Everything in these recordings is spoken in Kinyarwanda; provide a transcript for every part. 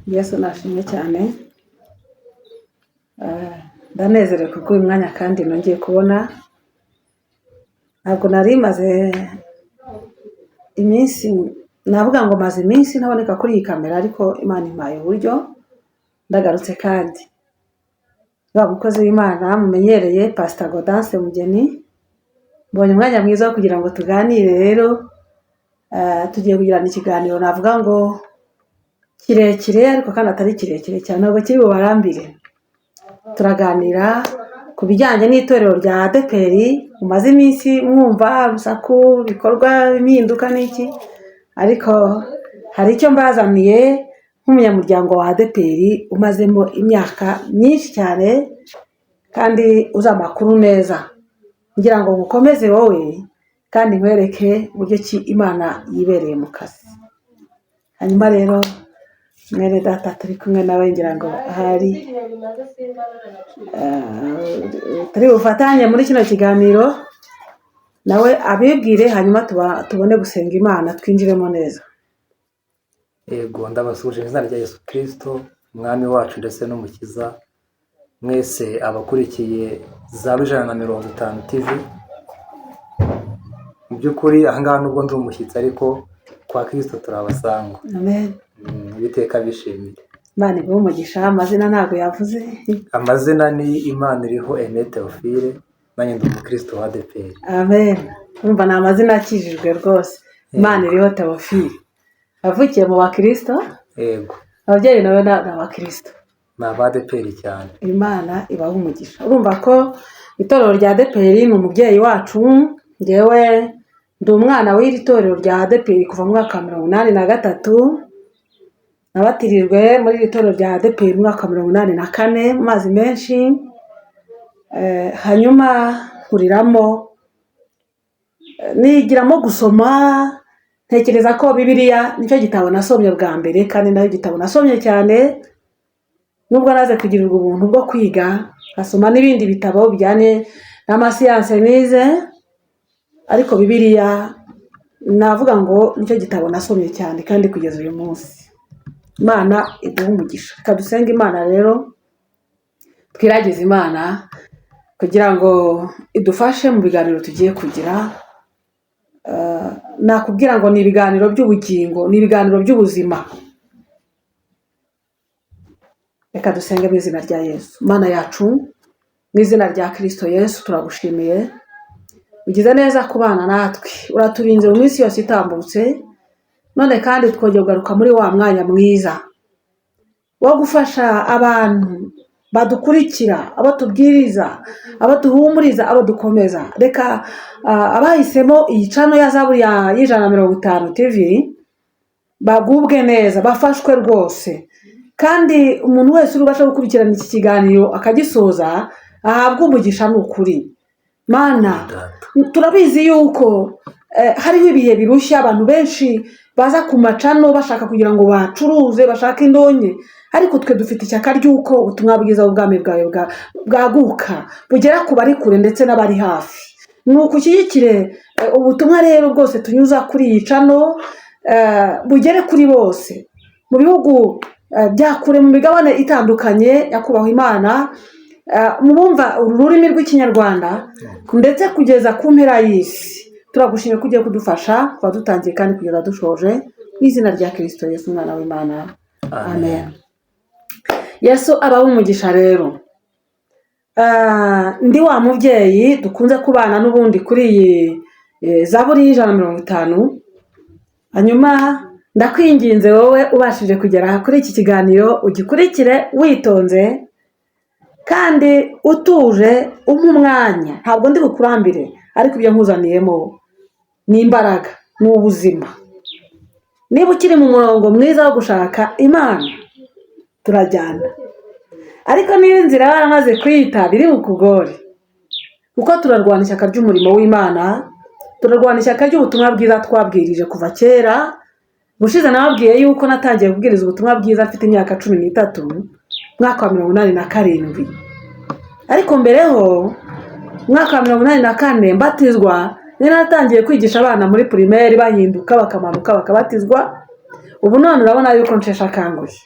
Yesu nashimwe cyane. Ndanezerewe kubw'uyu mwanya kandi nongeye kubona. Ntabwo nari maze iminsi, navuga ngo maze iminsi ntaboneka kuri iyi kamera, ariko Imana impaye uburyo ndagarutse. Kandi wa mukozi w'Imana mumenyereye, Pastor Gaudence Mugeni, mbonye umwanya mwiza wo kugira ngo tuganire. Rero tugiye kugirana ikiganiro, navuga ngo kirekire, ariko kandi atari kirekire cyane, ntabwo kiri bubarambire. Turaganira ku bijyanye n'itorero rya ADEPR. Mumaze iminsi mwumva urusaku, ibikorwa, impinduka n'iki, ariko hari icyo mbazaniye nk'umunyamuryango wa ADEPR umazemo imyaka myinshi cyane kandi uzi amakuru neza, ngira ngo ngukomeze wowe kandi nkwereke uburyo ki Imana yibereye mu kazi. Hanyuma rero mwene data turi kumwe nawe, ngira ngo ahari turi bufatanye muri kino kiganiro, nawe abibwire, hanyuma tubone gusenga Imana, twinjiremo neza. Yego, ndabasuhuje mu izina rya Yesu Kirisito, Umwami wacu ndetse n'Umukiza, mwese abakurikiye Zaburi 150 TV. Mu by'ukuri ahangaha nubwo ndi umushyitsi, ariko kwa Kirisito turabasangwa. Amen. Ibiteka bishimiye. Imana iguhe umugisha. Amazina ntabwo yavuze. Amazina ni Imana iriho Aimé Théophile, nanjye ndi umukristo wa ADEPR. Amen. Urumva ni amazina akijijwe rwose. Imana iriho Théophile, avukiye mu bakirisito. Yego. Ababyeyi nawe ni abakirisito. Ni aba ADEPR cyane. Imana ibaha umugisha. Urumva ko itorero rya ADEPR ni umubyeyi wacu. Ngewe ndi umwana w'iri torero rya ADEPR kuva mu mwaka wa 83. Nabatirijwe muri iri torero rya ADEPR mu mwaka wa 84, mu mazi menshi. Hanyuma nkuriramo, nigiramo gusoma. Ntekereza ko Bibiliya nicyo gitabo nasomye bwa mbere, kandi nayo gitabo nasomye cyane, nubwo naze kugirirwa ubuntu bwo kwiga nkasoma n'ibindi bitabo bijyanye n'amasiyanse nize, ariko Bibiliya navuga ngo nicyo gitabo nasomye cyane kandi kugeza uyu munsi. Imana iguhe umugisha. Reka dusenge Imana rero, twiragize Imana kugira ngo idufashe mu biganiro tugiye kugira. Nakubwira ngo ni ibiganiro by'ubugingo, ni ibiganiro by'ubuzima. Reka dusenge mu izina rya Yesu. Mana yacu, mu izina rya Kirisito Yesu, turagushimiye, ugize neza kubana natwe, uraturinze mu minsi yose itambutse. None kandi twongeye kugaruka muri wa mwanya mwiza wo gufasha abantu badukurikira, abo tubwiriza, abo duhumuriza, abo dukomeza. Reka abahisemo iyi channel ya Zaburi y'150 TV bagubwe neza, bafashwe rwose, kandi umuntu wese uri ubasha gukurikirana iki kiganiro akagisoza ahabwe umugisha. Ni ukuri Mana, turabizi yuko hariho ibihe birushya, abantu benshi baza ku ma channel bashaka kugira ngo bacuruze, bashake indonke, ariko twe dufite ishyaka ry'uko ubutumwa bwiza bw'ubwami bwawe bwaguka, bugera ku bari kure ndetse n'abari hafi. Ni ukushyigikire ubutumwa rero bwose tunyuza kuri iyi channel, bugere kuri bose mu bihugu bya kure, mu migabane itandukanye. Nyakubahwa Imana, mu bumva uru rurimi rw'Ikinyarwanda ndetse kugeza ku mpera y'isi, turagushimiye ko ugiye kudufasha kuba dutangiye kandi kugeza dushoje, mu izina rya Kirisito Yesu, umwana w'Imana, amen. Yesu abahe umugisha. Rero ndi wa mubyeyi dukunze kubana n'ubundi kuri iyi Zaburi y'150. Hanyuma ndakwinginze, wowe ubashije kugera kuri iki kiganiro, ugikurikire witonze kandi utuje, umpe umwanya. Ntabwo ndi bukurambire, ariko ibyo nkuzaniyemo ni imbaraga, ni ubuzima. Niba ukiri mu murongo mwiza wo gushaka Imana, turajyana, ariko niba inzira waramaze kuyita, biri bukugore, kuko turarwana ishyaka ry'umurimo w'Imana, turarwana ishyaka ry'ubutumwa bwiza twabwirije kuva kera. Ubushize nababwiye yuko natangiye kubwiriza ubutumwa bwiza mfite imyaka 13, mwaka wa 87, ariko mbere ho, mwaka wa 84 mbatizwa, nari naratangiye kwigisha abana muri primaire, bahinduka bakamanuka bakabatizwa. Ubu none urabona yuko nsheshe akanguhe.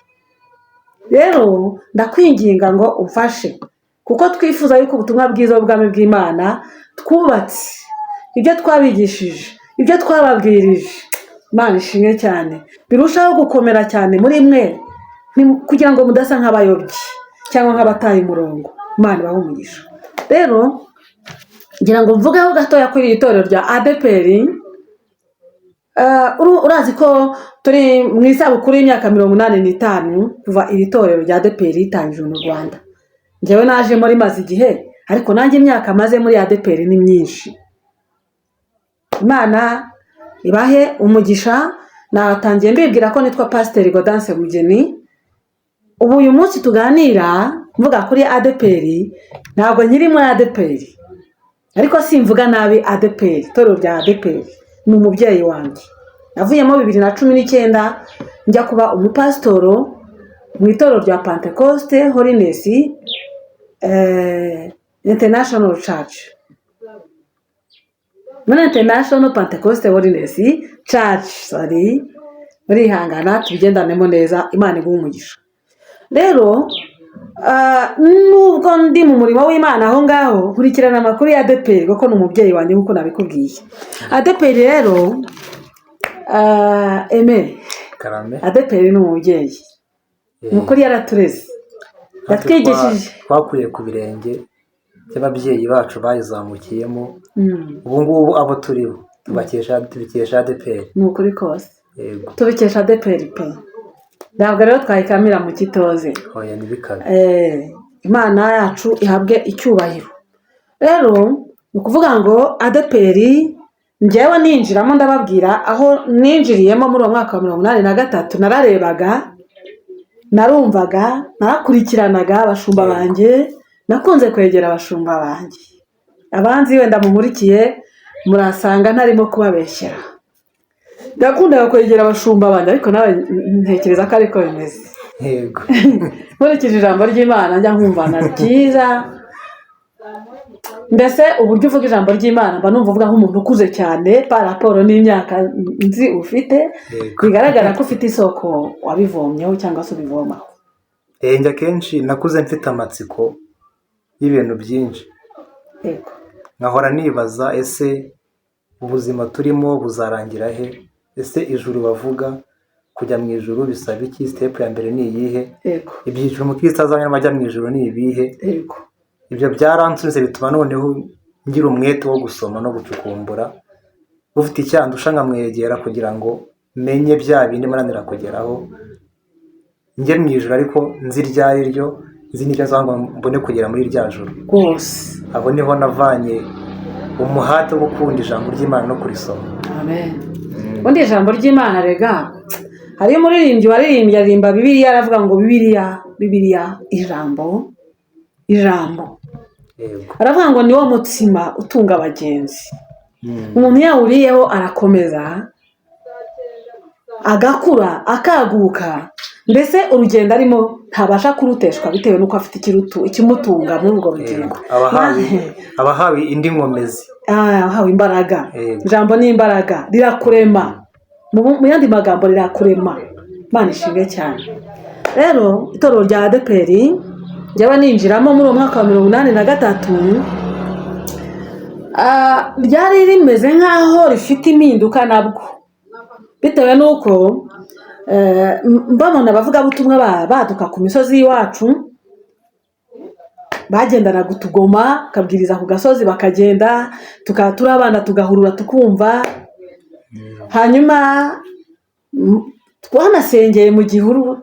Rero ndakwinginga ngo umfashe, kuko twifuza yuko ubutumwa bwiza bw'ubwami bw'Imana twubatse, ibyo twabigishije, ibyo twababwirije, Imana ishimwe cyane, birushaho gukomera cyane muri mwe, kugira ngo mudasa nk'abayobyi cyangwa nk'abataye umurongo. Imana ibahe umugisha. Rero ngira ngo mvugeho gatoya kuri iri torero rya ADEPR. Urazi ko turi mu isabukuru y'imyaka 85 kuva iri torero rya ADEPR ritangijwe mu Rwanda. Njyewe najemo rimaze igihe, ariko nanjye imyaka maze muri ADEPR ni myinshi. Imana ibahe umugisha. Natangiye mbibwira ko nitwa Pasiteri Gaudence Mugeni. Ubu uyu munsi tuganira mvuga kuri ADEPR, ntabwo nkiri muri ADEPR, ariko simvuga nabi ADEPR. Itorero rya ADEPR ni umubyeyi wanjye. Navuyemo 2019 njya kuba umupasitoro mu itorero rya Pentecoste Holiness International Church, muri International Pentecoste Holiness Church, sorry, murihangana tubigendanemo neza. Imana iguhe umugisha. Rero nubwo ndi mu murimo w'Imana aho ngaho, nkurikirana amakuru ya ADEPR kuko ni umubyeyi wanjye nk'uko nabikubwiye. ADEPR rero, Aime, Karame. ADEPR ni umubyeyi, ni ukuri yaratureze, Natwe yatwigishije. Twakuriye ku birenge by'ababyeyi bacu bayizamukiyemo. Ubu ngubu abo turibo tubikesha ADEPR. Ni ukuri kose. Yego. Tubikesha ADEPR pe. Ntabwo rero twayikamira mu kitoze. Oya, ntibikabe. Imana yacu ihabwe icyubahiro. Rero ni ukuvuga ngo ADEPR njyewe ninjiramo, ndababwira aho ninjiriyemo muri uwo mwaka wa 83. Nararebaga, narumvaga, narakurikiranaga abashumba banjye. Nakunze kwegera abashumba banjye. Abanzi wenda munkurikiye murasanga ntarimo kubabeshyera. Nakundaga kwegera abashumba banjye, ariko nawe ntekereza ko ariko bimeze. Yego. Nkurikije ijambo ry'Imana njya nkumva na ryiza, mbese uburyo uvuga ijambo ry'Imana mba numva uvuga nk'umuntu ukuze cyane par rapport n'imyaka nzi ufite. Bigaragara ko ufite isoko wabivomyeho cyangwa se ubivomaho. Njye akenshi nakuze mfite amatsiko y'ibintu byinshi, nkahora nibaza: ese ubuzima turimo buzarangira he? Ese ijuru bavuga, kujya mu ijuru bisaba iki? Step ya mbere ni iyihe? Ibyiciro umukristo azanyuramo ajya mu ijuru ni ibihe? Ibyo byaransunitse, bituma noneho ngira umwete wo gusoma no gucukumbura. Ufite icyandusha nkamwegera kugira ngo menye bya bindi mparanira kugeraho, njye mu ijuru ariko nzi iryo ari ryo, nzi n'icyo nzaba ngo mbone kugera muri rya juru. Aho niho navanye umuhate wo gukunda ijambo ry'Imana no kurisoma. Amen. Ubundi ijambo ry'Imana rega, hariyo umuririmbyi waririmbye, aririmba Bibiliya, aravuga ngo Bibiliya, Bibiliya, ijambo, ijambo. Aravuga ngo niwo mutsima utunga abagenzi. Umuntu yawuriyeho arakomeza, agakura, akaguka, mbese urugendo arimo ntabasha kuruteshwa bitewe n'uko afite ikimutunga muri urwo rugendo. Abahawe indi nkomezi. Ah, ahawe imbaraga. Ijambo ni imbaraga, rirakurema. Mu yandi magambo rirakurema. Imana ishimwe cyane. Rero itorero rya ADEPR njyewe ninjiramo muri uwo mwaka wa 83, ryari rimeze nk'aho rifite impinduka nabwo, bitewe n'uko mbabona abavugabutumwa baduka ku misozi y'iwacu, bagendanaga utugoma, bakabwiriza ku gasozi, bakagenda, tukaba turi abana tugahurura tukumva. Hanyuma twanasengeye mu gihuru,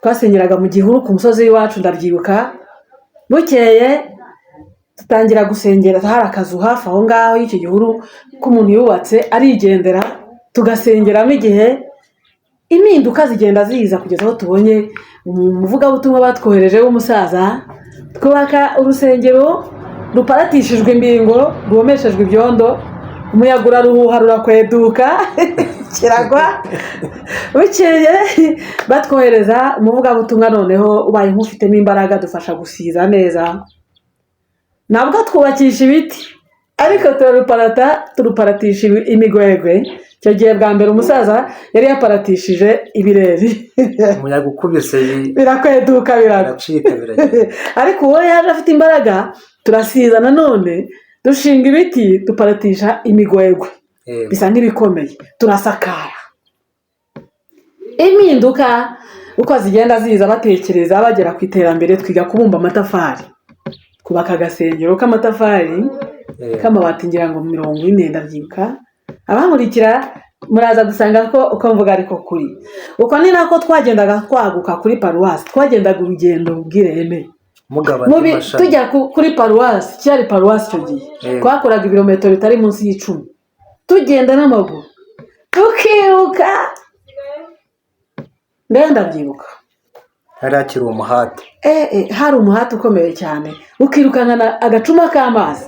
twasengeraga mu gihuru ku musozi w'iwacu, ndabyibuka. Bukeye dutangira gusengera, hari akazu hafi aho ngaho y'icyo gihuru k'umuntu yubatse arigendera, tugasengeramo. Igihe impinduka zigenda ziza kugeza aho tubonye umuvugabutumwa batwohereje w'umusaza, twubaka urusengero ruparatishijwe imbingo, ruhomeshejwe ibyondo. Umuyaga uraruhuha rurakweduka kiragwa. Bukeye batwohereza umuvugabutumwa noneho ubaye nk'ufitemo imbaraga, dufasha gusiza neza. Nabwo twubakisha ibiti, ariko turaruparata, turuparatisha imigwegwe. Icyo gihe bwa mbere umusaza yari yaparatishije ibireri. Umuyaga ukubise birakweduka, biragwa. Biracika, biragenda. Ariko uwo yaje afite imbaraga, turasiza nanone, dushinga ibiti, duparatisha imigwegwe. Bisa nk'ibikomeye, turasakara. Impinduka uko zigenda ziza, batekereza bagera ku iterambere, twiga kubumba amatafari, twubaka agasengero k'amatafari k'amabati, ngira ngo 40. Ndabyibuka, abankurikira muraza gusanga ko uko mvuga ariko kuri uko ni nako twagendaga twaguka kuri paruwasi, twagendaga urugendo bw'ireme. Mugabana Mubi, amashami. Tujya kuri paruwasi, cyari paruwasi icyo gihe. Twakoraga ibirometero bitari munsi y'10 tugenda n'amaguru, tukiruka, mbega ndabyibuka. Hari hakiri umuhate. Hari umuhate ukomeye cyane, ukirukankana agacuma k'amazi.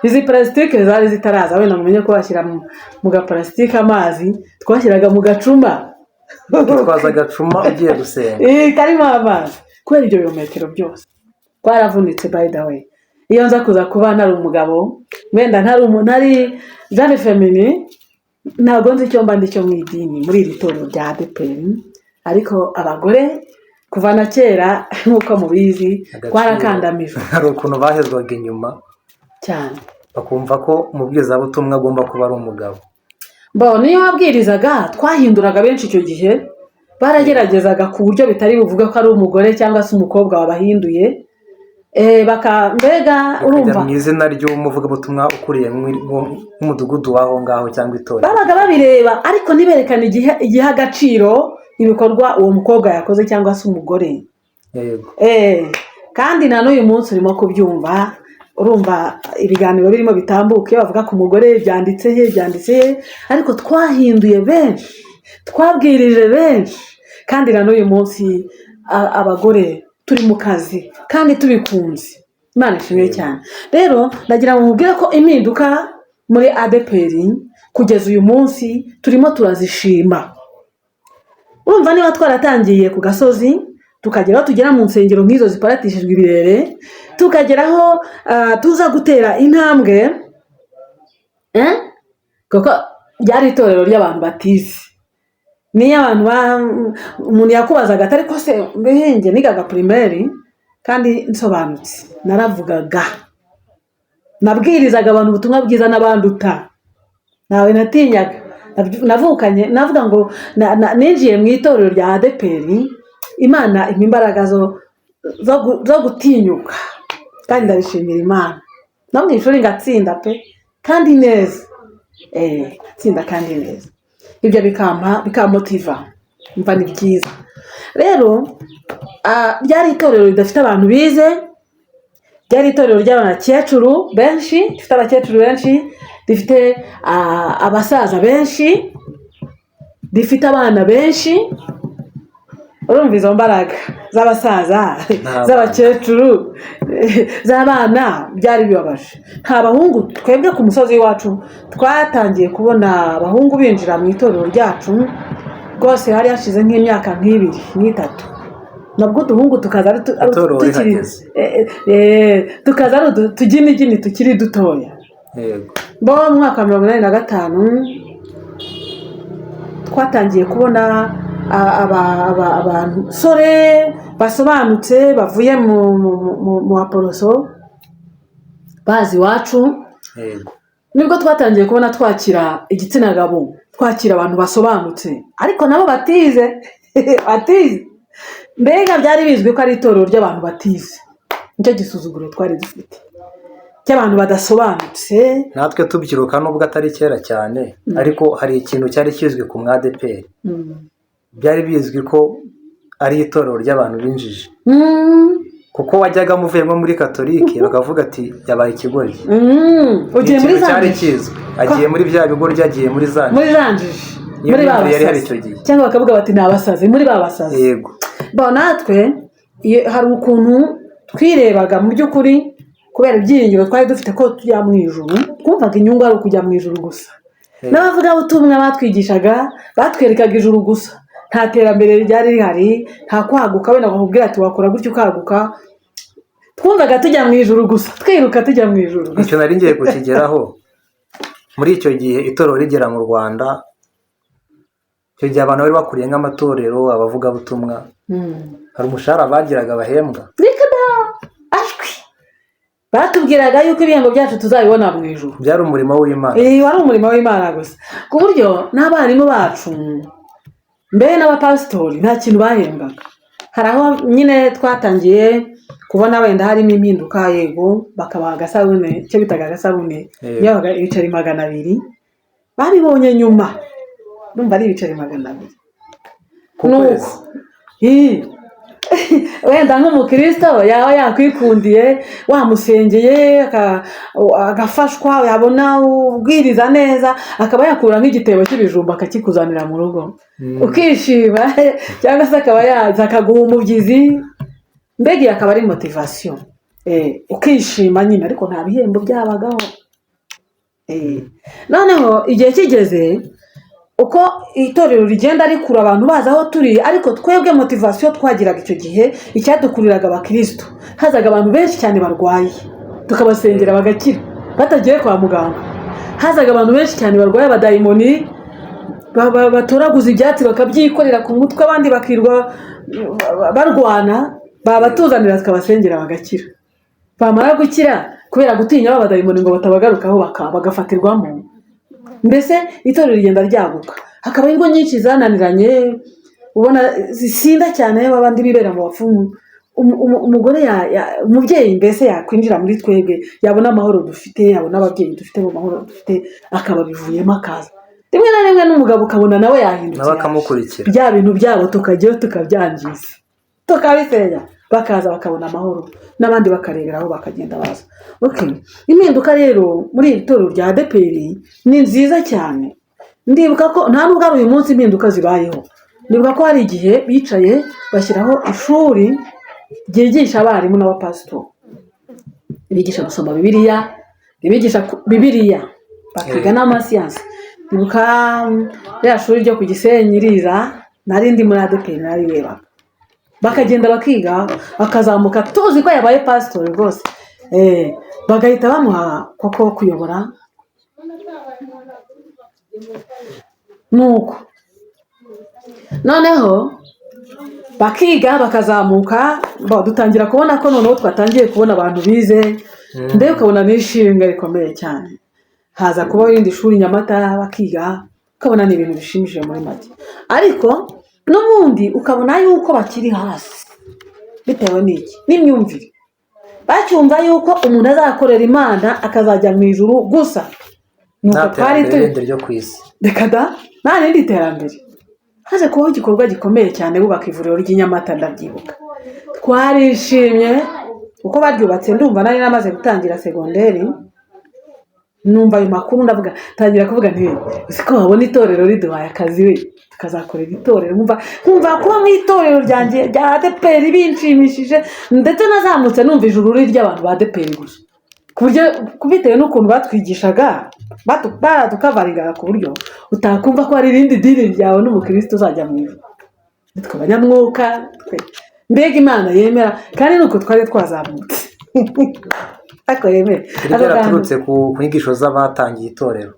Izi parasitike zari zitaraza, wenda ngo umenye ko washyira mu gaparasitike amazi, twashyiraga mu gacuma. Ukitwaza agacuma ugiye gusenga. Karimo amazi. Kubera ibyo birometero byose twaravunitse. By the way, iyo nza kuza kuba ntari umugabo, wenda ntari jeune féminine, ntabwo nzi icyo mba ndi cyo mu idini, muri iri torero rya ADEPR. Ariko abagore kuva na kera, nk'uko mubizi, Agaciro. twarakandamijwe. Hari ukuntu bahezwaga inyuma cyane. Bakumva ko umubwirizabutumwa agomba kuba ari umugabo. Bo niyo wabwirizaga, twahinduraga benshi. Icyo gihe barageragezaga ku buryo bitari buvuge ko ari umugore cyangwa se umukobwa wabahinduye. Baka mbega bakajya urumva mu izina ry'umuvugabutumwa ukuriye nk'umudugudu w'aho ngaho cyangwa itorero. Babaga babireba, ariko ntiberekane igihe agaciro ibikorwa uwo mukobwa yakoze cyangwa se umugore. Kandi na n'uyu munsi urimo kubyumva, urumva ibiganiro birimo bitambuka, iyo bavuga ku mugore byanditse he, byanditse he? Ariko twahinduye benshi, twabwirije benshi, kandi na n'uyu munsi abagore turi mu kazi kandi tubikunze. Imana ishimwe cyane. Rero ndagira ngo mubwire ko impinduka muri ADEPR kugeza uyu munsi turimo turazishima. Urumva, niba twaratangiye ku gasozi, tukagera aho tugera mu nsengero nk'izo ziparatishijwe ibirere, tukagera aho tuza gutera intambwe, eh? Kuko ryari itorero ry'abantu batize. Niyo abantu umuntu yakubazaga ati: "Ariko se mbehenge?" Nigaga primaire kandi nsobanutse, naravugaga, nabwirizaga abantu ubutumwa bwiza n'abanduta, ntawe natinyaga. Navukanye, navuga ngo ninjiye mu itorero rya ADEPR, Imana impa imbaraga zo gutinyuka, kandi ndabishimira Imana. No mu ishuri ngatsinda pe, kandi neza, tsinda kandi neza. Ibyo bikampa, bikamotiva, mva ni byiza. Rero ryari itorero ridafite abantu bize, ryari itorero ry'abakecuru benshi, rifite abakecuru benshi, rifite abasaza benshi, rifite abana benshi. Urumva izo mbaraga z'abasaza, N'abana. z'abakecuru, z'abana, byari bibabaje. Nta bahungu. Twebwe ku musozi wacu twatangiye kubona abahungu binjira mu itorero ryacu rwose hari hashize nk'imyaka nk'ibiri, nk'itatu, nabwo uduhungu tukaza ari Itorero tukiri rihageze. Tukaza ari utuginigini tukiri dutoya. Bo mu mwaka wa 85 twatangiye kubona abasore basobanutse bavuye mu baporoso bazi iwacu. Nibwo twatangiye kubona twakira igitsina gabo, twakira abantu basobanutse, ariko nabo batize, batize. Mbega byari bizwi ko ari itorero ry'abantu batize. Nicyo gisuzuguro twari dufite cy'abantu badasobanutse. Natwe tubyiruka, nubwo atari kera cyane, ariko hari ikintu cyari kizwi ku mwadeperi. Byari bizwi ko ari itorero ry'abantu b'injiji, kuko wajyaga muvuye nko muri Katolike bakavuga ati: "Yabaye ikigoryi." Ugiye muri Ikintu za cyari njiji. kizwi, agiye muri bya bigoryi, agiye muri za Muri za njiji. Niyo Muri ba myumvire yari ihari basazi. icyo gihe. Cyangwa bakavuga bati: "Ni abasazi, muri ba basazi." Bo natwe hari ukuntu twirebaga mu by'ukuri, kubera ibyiringiro twari dufite ko tujya mu ijuru, twumvaga inyungu ari ukujya mu ijuru gusa. N'abavugabutumwa batwigishaga batwerekaga ijuru gusa, nta terambere ryari rihari, nta kwaguka. Wenda bakubwira ati: "Wakora gutya ukaguka." Twumvaga tujya mu ijuru gusa, twiruka tujya mu ijuru gusa. Icyo nari ngiye kukigeraho. Muri icyo gihe itorero rigera mu Rwanda. Icyo gihe abantu bari bakuriye nk'amatorero, abavugabutumwa, hari umushahara bagiraga bahembwa? Reka da, ashwi! Batubwiraga yuko ibihembo byacu tuzabibona mu ijuru. Byari umurimo w'Imana. Wari umurimo w'Imana gusa, ku buryo n'abarimu bacu mbere n'abapasitori nta kintu bahembwaga. Hari aho nyine twatangiye kubona wenda harimo impinduka, yego, bakabaha agasabune, icyo bitaga agasabune. Yabaga ibiceri 200, babibonye nyuma, ndumva ari ibiceri 200 Ku Nuko kwezi? Ii. Wenda nk'umukristo yaba yakwikundiye, wamusengeye agafashwa, yabona ubwiriza neza, akaba yakura nk'igitebo cy'ibijumba akakikuzanira mu rugo, ukishima, cyangwa se akaba yaza akaguha umubyizi, mbega iyi akaba ari motivation, ukishima nyine, ariko nta bihembo byabagaho. Noneho igihe kigeze, uko itorero rigenda rikura, abantu baza aho turi, ariko twebwe motivation twagiraga icyo gihe, icyadukuriraga abakirisitu, hazaga abantu benshi cyane barwaye, tukabasengera bagakira batagiye kwa muganga. Hazaga abantu benshi cyane barwaye abadayimoni, batoraguza ibyatsi bakabyikorera ku mutwe, abandi bakirwa barwana, babatuzanira tukabasengera bagakira. Bamara gukira, kubera gutinya abadayimoni ngo batabagarukaho, bagafatirwamo. Mbese itorero rigenda ryaguka, hakaba ingo nyinshi zananiranye, ubona zisinda cyane, abandi bibera mu bapfumu. Umugore umubyeyi mbese yakwinjira muri twebwe, yabona amahoro dufite, yabona ababyeyi dufite mu mahoro dufite, akaba abivuyemo akaza. Rimwe na rimwe n'umugabo ukabona nawe yahindutse, nawe akamukurikira. Bya bintu byabo tukajyayo tukabyangiza, tukabisenya, bakaza bakabona amahoro, n'abandi bakareberaho bakagenda baza. Okay. Impinduka rero muri iri torero rya ADEPR ni nziza cyane. Ndibuka ko nta nubwo ari uyu munsi impinduka zibayeho, ndibuka ko hari igihe bicaye bashyiraho ishuri ryigisha abarimu n'abapasitori, ribigisha gusoma Bibiliya, ribigisha Bibiliya, bakiga n'amasiyansi. Ndibuka ririya shuri ryo ku Gisenyi riza, nari ndi muri ADEPR, narirebaga. Bakagenda bakiga, bakazamuka, tuzi ko yabaye pasitori rwose. Bagahita bamuha koko kuyobora. Nuko noneho bakiga bakazamuka, bo dutangira kubona ko noneho twatangiye kubona abantu bize, mbega ukabona ni ishimwe rikomeye cyane. Haza kubaho irindi shuri Nyamata, bakiga, ukabona ni ibintu bishimishije muri make, ariko n'ubundi ukabona yuko bakiri hasi. Bitewe n'iki? N'imyumvire. Bacyumva yuko umuntu azakorera Imana akazajya mu ijuru gusa. Nuko Nta twari terambere turi rindi ryo ku isi. Reka da, nta rindi terambere. Haje kubaho igikorwa gikomeye cyane, bubaka ivuriro ry'i Nyamata. Ndabyibuka twarishimye kuko baryubatse, ndumva nari namaze gutangira segonderi. Numva ayo makuru, ndavuga, tangira kuvuga nti: "Uzi ko wabona itorero riduhaye akazi we, tukazakorera itorero?" Nkumva kuba mu itorero ryanjye rya ADEPR binshimishije. Ndetse nazamutse numva ijuru riri ry'abantu ba ADEPR gusa, ku buryo bitewe n'ukuntu batwigishaga, baradukavaringaga ku buryo utakumva ko hari irindi dini ryawe n'umukristo uzajya mu ijuru. Nitwe abanyamwuka twe, mbega Imana yemera, kandi nuko twari twazamutse, ariko yemere. Byari byaraturutse ku nyigisho z'abatangiye itorero.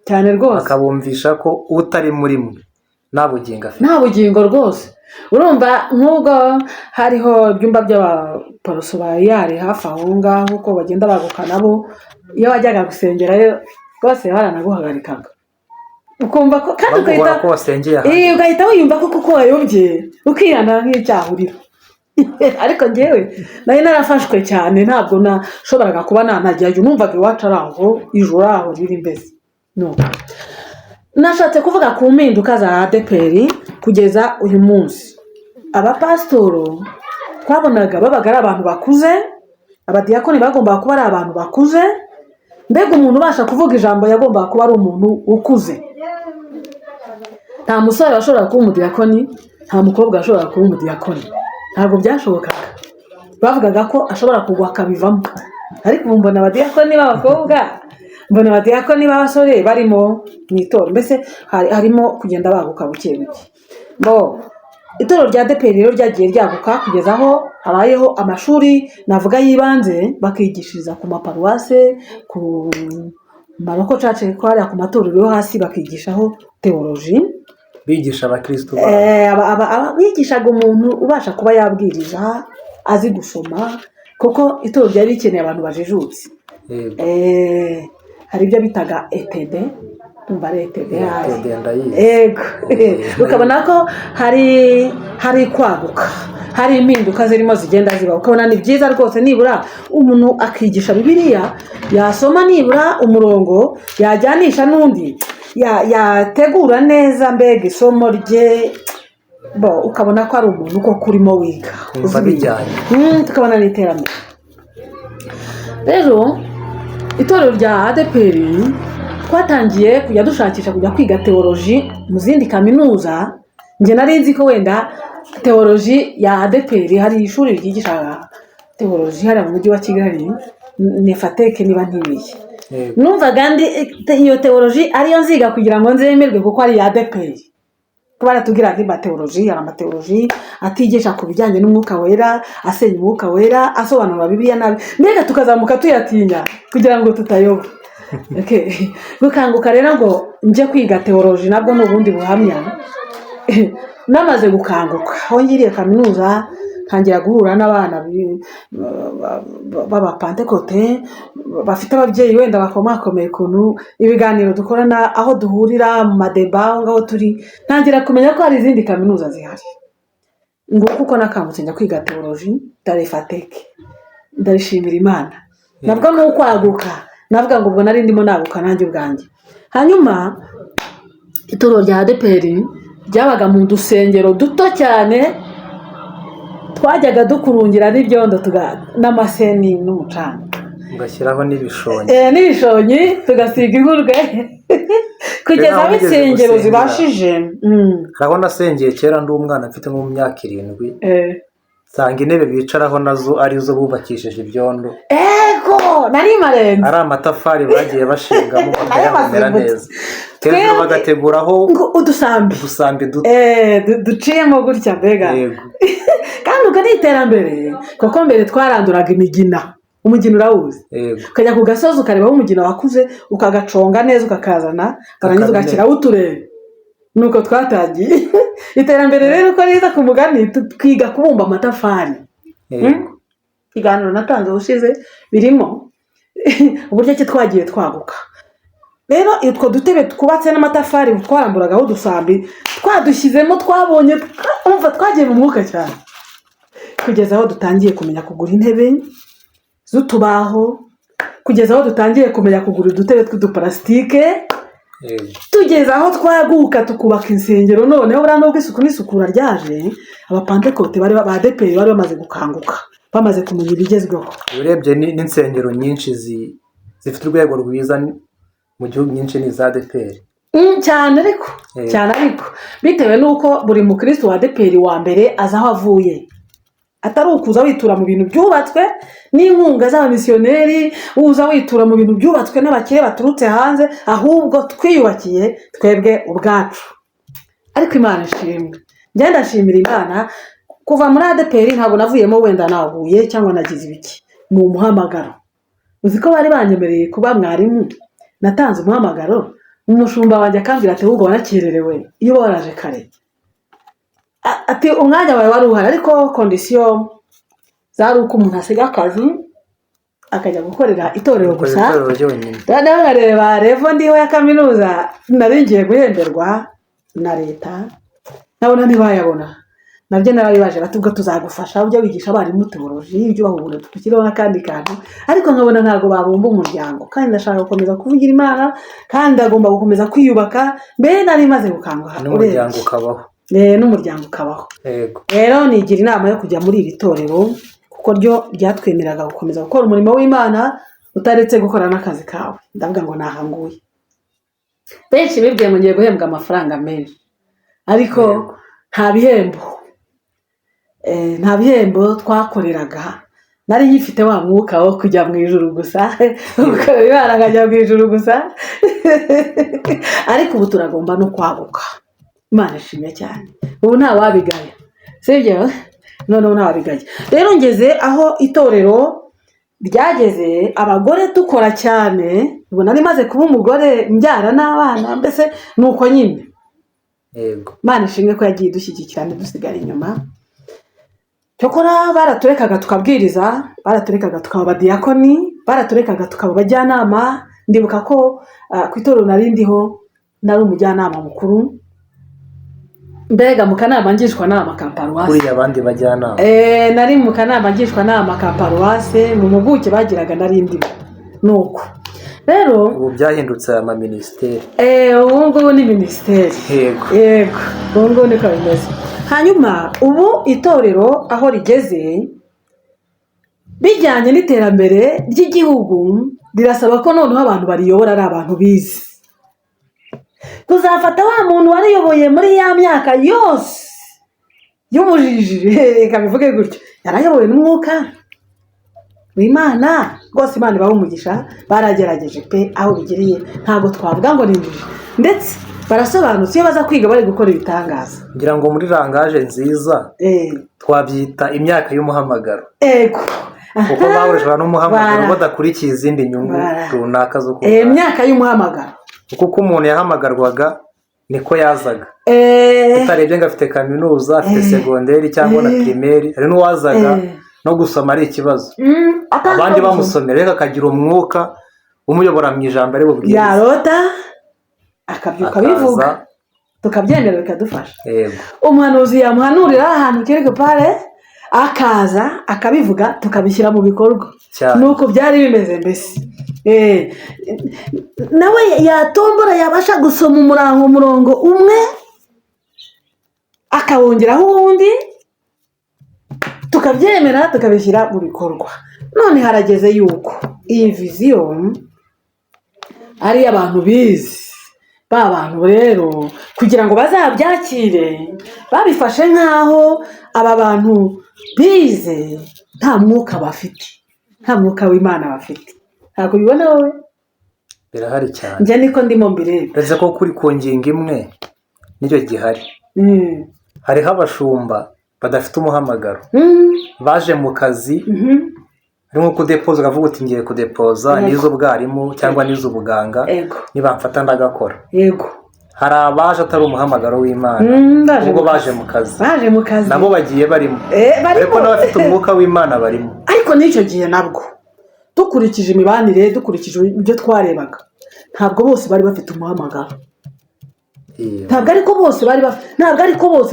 Cyane rwose. Bakabumvisha ko utari muri mwe nta bugingo afite. Nta bugingo rwose. Urumva nk'ubwo hariho ibyumba by'abaporoso ba yari hafi aho ngaho, uko bagenda baguka nabo, iyo wajyaga gusengerayo rwose baranaguhagarikaga, ukumva ko kandi Baguhora ugahita ko wasengeye ahandi. Ugahita wiyumva ko kuko wayobye, ukihana nk'icyaha urira. Ariko njyewe nari narafashwe cyane, ntabwo nashoboraga kuba nanajyayo, numvaga iwacu ari aho, ijuru ari aho riri mbese. No. Nashatse kuvuga ku mpinduka za ADEPR kugeza uyu munsi. Abapasitoro twabonaga babaga ari abantu bakuze, abadiyakoni bagombaga kuba ari abantu bakuze, mbega umuntu ubasha kuvuga ijambo yagombaga kuba ari umuntu ukuze. Nta musore washoboraga kuba umudiyakoni, nta mukobwa washoboraga kuba umudiyakoni, ntabwo byashobokaga. Bavugaga ko ashobora kugwa akabivamo. Ariko ubu mbona abadiyakoni b'abakobwa, mbona abadiyakoni b'abasore barimo mu itorero, mbese harimo kugenda baguka buke buke. Bo itorero rya ADEPR rero ryagiye ryaguka kugeza aho habayeho amashuri navuga y'ibanze, bakigishiriza ku maparuwase, ku ma local church, hariya ku matorero yo hasi, bakigishaho théologie. Bigisha abakirisitu babo. Bigishaga umuntu ubasha kuba yabwiriza, azi gusoma, kuko itorero ryari rikeneye abantu bajijutse. Hari ibyo bitaga ETD, ndumva ari ETD hari. ETD ndayizi. Yego. Ukabona ko hari kwaguka, hari impinduka zirimo zigenda ziba, ukabona ni byiza rwose. Nibura umuntu akigisha Bibiliya, yasoma nibura umurongo, yajyanisha n'undi, yategura neza mbega isomo rye, bo ukabona ko ari umuntu koko urimo wiga. Kumva uzi ibintu. Bijyanye. Tukabona n'iterambere. Rero itorero rya ADEPR twatangiye kujya dushakisha kujya kwiga théologie mu zindi kaminuza. Njye nari nzi ko wenda théologie ya ADEPR, hari ishuri ryigisha théologie hariya mu mujyi wa Kigali, NEFATEC niba ntibeshye. Numvaga ndi iyo théologie ariyo nziga kugira ngo nzemerwe kuko ari iya ADEPR. Kuba baratubwira andi mathéologie, hari amathéologie atigisha ku bijyanye n'umwuka wera, asenya umwuka wera, asobanura Bibiliya nabi, mbega tukazamuka tuyatinya kugira ngo tutayoba. Okay. Gukanguka rero ngo njye kwiga théologie nabwo ni ubundi buhamya. Namaze gukanguka, aho ngiriye kaminuza ntangira guhura n'abana b'abapantekote bafite ababyeyi wenda bakomakomeye, ukuntu ibiganiro dukorana, aho duhurira mu madébats, aho ngaho turi, ntangira kumenya ko hari izindi kaminuza zihari. Nguko uko nakangutse njya kwiga théologie EFATEC. Ndabishimira Imana, nabwo ni ukwaguka. Navuga ngo ubwo nari ndimo naguka nanjye ubwanjye. Hanyuma itorero rya ADEPR ryabaga mu dusengero duto cyane, twajyaga dukurungira n'ibyondo n'amaseni n'umucanga. Ugashyiraho n'ibishonyi. N'ibishonyi, tugasiga inkurwe kugeza Aho aho nigeze insengero gusengera. zibashije. Hari aho nasengeye kera ndi umwana, mfite nko mu myaka 7, nsanga intebe bicaraho nazo arizo bubakishije ibyondo. Ego, nari marenze. Ari amatafari bagiye bashingamo bakayahomera Nari neza, hejuru bagateguraho ngo udusambi. Udusambi duto. Duciyemo gutya mbega. Kandi ubwo ni iterambere, kuko mbere twaranduraga imigina. Umugina urawuzi? Yego. Ukajya ku gasozi ukareba aho umugina wakuze, ukagaconga neza, ukakazana, warangiza Kakamera. ugashyiraho uturere. Nuko twatangiye iterambere rero uko riza ku mugani, twiga kubumba amatafari. Ikiganiro natanze ubushize birimo uburyo ki twagiye twaguka. Rero utwo dutebe twubatse n'amatafari twaramburagaho udusambi, twadushyizemo, twabonye umva twagiye mu mwuka cyane, kugeza aho dutangiye kumenya kugura intebe z'utubaho, kugeza aho dutangiye kumenya kugura udutebe tw'uduparasitike, tugeze aho twaguka tukubaka insengero. Noneho buriya nubwo isuku n'isukura ryaje, abapantekote bari ba ADEPR bari bamaze gukanguka, bamaze kumenya ibigezweho. Urebye n'insengero nyinshi zifite urwego rwiza mu gihugu, nyinshi ni iza ADEPR. Cyane ariko. Cyane ariko bitewe n'uko buri mukristo wa ADEPR wa mbere azi aho avuye, atari ukuza witura mu bintu byubatswe n'inkunga z'abamisiyoneri, uza witura mu bintu byubatswe n'abakire baturutse hanze, ahubwo twiyubakiye twebwe ubwacu. Ariko Imana ishimwe, ngenda ndashimira Imana. Kuva muri ADEPR ntabwo navuyemo wenda naguye cyangwa nagize ibiki, ni umuhamagaro. Uzi ko bari banyemereye kuba mwarimu, natanze umuhamagaro, umushumba wanjye akambwira ati: "Ahubwo warakererewe, iyo uba waraje kare." Ati: "Umwanya wawe wari uhari, ariko condition zari uko umuntu asiga akazi akajya gukorera itorero Gukorera gusa." itorero ryonyine. Noneho nkareba level ndiho ya kaminuza, nari ngiye guhemberwa na leta, nkabona ntibayabona. Nabyo narabibaje, bati: "Ubwo tuzagufasha ujya wigisha abarimu théologie, ujye ubahugura, tugushyireho n'akandi kantu." Ariko nkabona ntabwo babumba umuryango, kandi ndashaka gukomeza kuvugira Imana, kandi ndagomba gukomeza kwiyubaka. Mbere nari maze gukanguka. N'umuryango urebye. ukabaho. N'umuryango ukabaho. Rero nigira inama yo kujya muri iri torero, kuko ryo ryatwemereraga gukomeza gukora umurimo w'Imana utaretse gukora n'akazi kawe. Ndavuga ngo nahanguye. Benshi bibwiye ngo ngiye guhembwa amafaranga menshi, ariko nta bihembo. Nta bihembo twakoreraga. Nari nkifite wa mwuka wo kujya mu ijuru gusa, gukorera Imana nkajya mu ijuru gusa. Ariko ubu turagomba no kwaguka. Imana ishimwe cyane, ubu nta wabigaya, sibyo? Noneho nta wabigaya. Rero ngeze aho itorero ryageze, abagore dukora cyane. Ubu nari maze kuba umugore, mbyara n'abana, mbese ni uko nyine. Imana ishimwe ko yagiye idushyigikira ntidusigare inyuma. Cyokora baraturekaga tukabwiriza, baraturekaga tukaba abadiyakoni, baraturekaga tukaba abajyanama. Ndibuka ko ku itorero nari ndiho nari umujyanama mukuru, mbega mu kanama ngishwanama ka paruwasi. Kuriya abandi bajyanama. Nari mu kanama ngishwanama ka paruwase, mu mpuguke bagiraga nari ndimo. Nuko rero Ubu byahindutse amaminisiteri. Ubu ngubu ni minisiteri. Yego, ubu ngubu niko bimeze. Hanyuma ubu itorero aho rigeze bijyanye n'iterambere ry'igihugu, rirasaba ko noneho abantu bariyobora ari abantu bize. Kuzafata wa muntu wariyoboye muri ya myaka yose y'ubujiji, reka bivuge gutyo, yarayobowe n'umwuka w'Imana rwose, Imana ibahe umugisha, baragerageje pe. Aho bigiriye ntabwo twavuga ngo ni injiji, ndetse barasobanutse. Iyo baza kwiga bari gukora ibitangaza. Ngira ngo muri langage nziza twabyita imyaka y'umuhamagaro, kuko bahurishwa n'umuhamagaro, badakurikiye izindi nyungu runaka zo kuba. Imyaka y'umuhamagaro. Kuko uko umuntu yahamagarwaga niko yazaga, utarebye ngo afite kaminuza, afite segonderi cyangwa na primaire. Hari n'uwazaga no gusoma ari ikibazo, atazi abandi no gusoma. bamusomera, ariko akagira umwuka umuyobora mu ijambo ari bubwirize. Yarota akabyuka abivuga, Akaza. tukabyemera, bikadufasha. Umuhanuzi yamuhanurira ahantu quelque part, akaza akabivuga, tukabishyira mu bikorwa. Nuko byari bimeze mbese. Nawe yatombora, yabasha gusoma umurongo umwe akawongeraho uwundi, tukabyemera, tukabishyira mu bikorwa. None harageze yuko iyi vision ari iy'abantu bize. Ba bantu rero kugira ngo bazabyakire, babifashe nk'aho aba bantu bize nta mwuka bafite, nta mwuka w'Imana bafite. Ntabwo ubibona wowe? Birahari cyane. Njye niko ndimo mbireba. Uretse ko kuri ku ngingo imwe nicyo gihari, hariho abashumba badafite umuhamagaro, baje mu kazi, ari nko kudepoza, ukavuga uti ngiye kudepoza, nize ubwarimu cyangwa nize ubuganga, nibamfata ndagakora. Hari abaje atari umuhamagaro w'Imana, Baje ubwo mu baje kazi. mu kazi. Baje mu kazi. Nabo bagiye barimo, Barimo. ariko n'abafite umwuka w'Imana barimo. Ariko n'icyo gihe nabwo, dukurikije imibanire, dukurikije ibyo twarebaga, ntabwo bose bari bafite umuhamagaro. Ntabwo ariko bose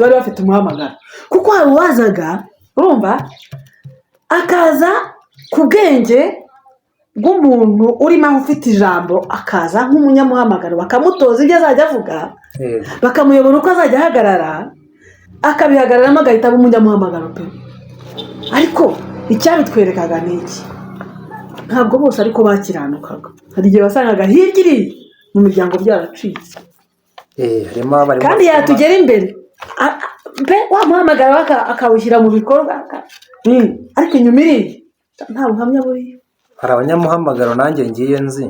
bari bafite umuhamagaro, kuko hari uwazaga, urumva, akaza ku bwenge bw'umuntu urimo aho ufite ijambo, akaza nk'umunyamuhamagaro, bakamutoza ibyo azajya avuga, bakamuyobora uko azajya ahagarara, akabihagararamo, agahita aba umunyamuhamagaro pe. Ariko icyabitwerekaga ni iki? Ntabwo bose ariko bakiranukaga. Hari igihe wasangaga hirya iriya mu miryango byaracitse. Harimo abarimu Kandi bafite yatugera imbere pe wa muhamagaro we akawushyira mu bikorwa, ariko inyuma iriya nta buhamya buriyo. Hari abanyamuhamagaro nanjye ngiye nzi,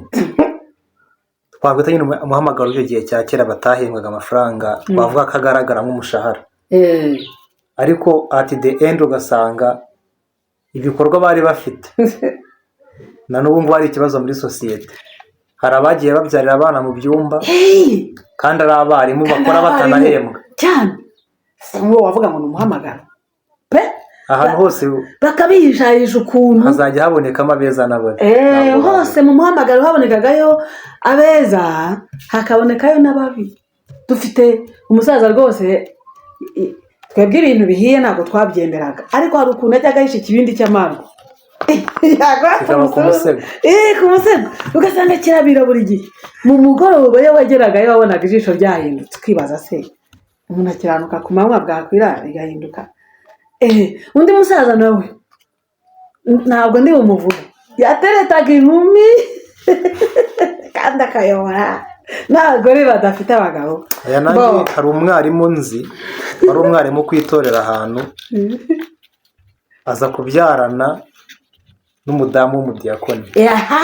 twakwita nyine umuhamagaro w'icyo gihe cya kera, batahembwaga amafaranga twavuga ko agaragara nk'umushahara, ariko at the end ugasanga ibikorwa bari bafite na n'ubu ngubu ari ikibazo muri sosiyete. Hari abagiye babyarira abana mu byumba kandi ari abarimu bakora Kandi abarimu. batanahembwa. Cyane. Se nk'uwo wavuga ngo ni umuhamagaro pe? Ahantu hose Bakabihishahisha ukuntu. hazajya habonekamo abeza n'ababi. Ntabwo Hose mu muhamagaro habonekagayo abeza, hakabonekayo n'ababi. Dufite umusaza rwose, twebwe ibintu bihiye ntabwo twabyemeraga, ariko hari ukuntu ajyaga ahisha ikibindi cy'amarwa. Yagwa Kikaba ku musego. Ku musego, ugasanga kirabira buri gihe. Mu mugoroba iyo wageragayo wabonaga ijisho ryahindutse, ukibaza se umuntu akiranuka ku manywa, bwakwira rigahinduka. Undi musaza nawe ntabwo ndi bumuvuge, yateretaga inkumi kandi akayobora n'abagore badafite abagabo. Aya nanjye. Bo. Hari umwarimu nzi wari umwarimu ku itorero ahantu, aza kubyarana n'umudamu w'umudiyakoni. Aha.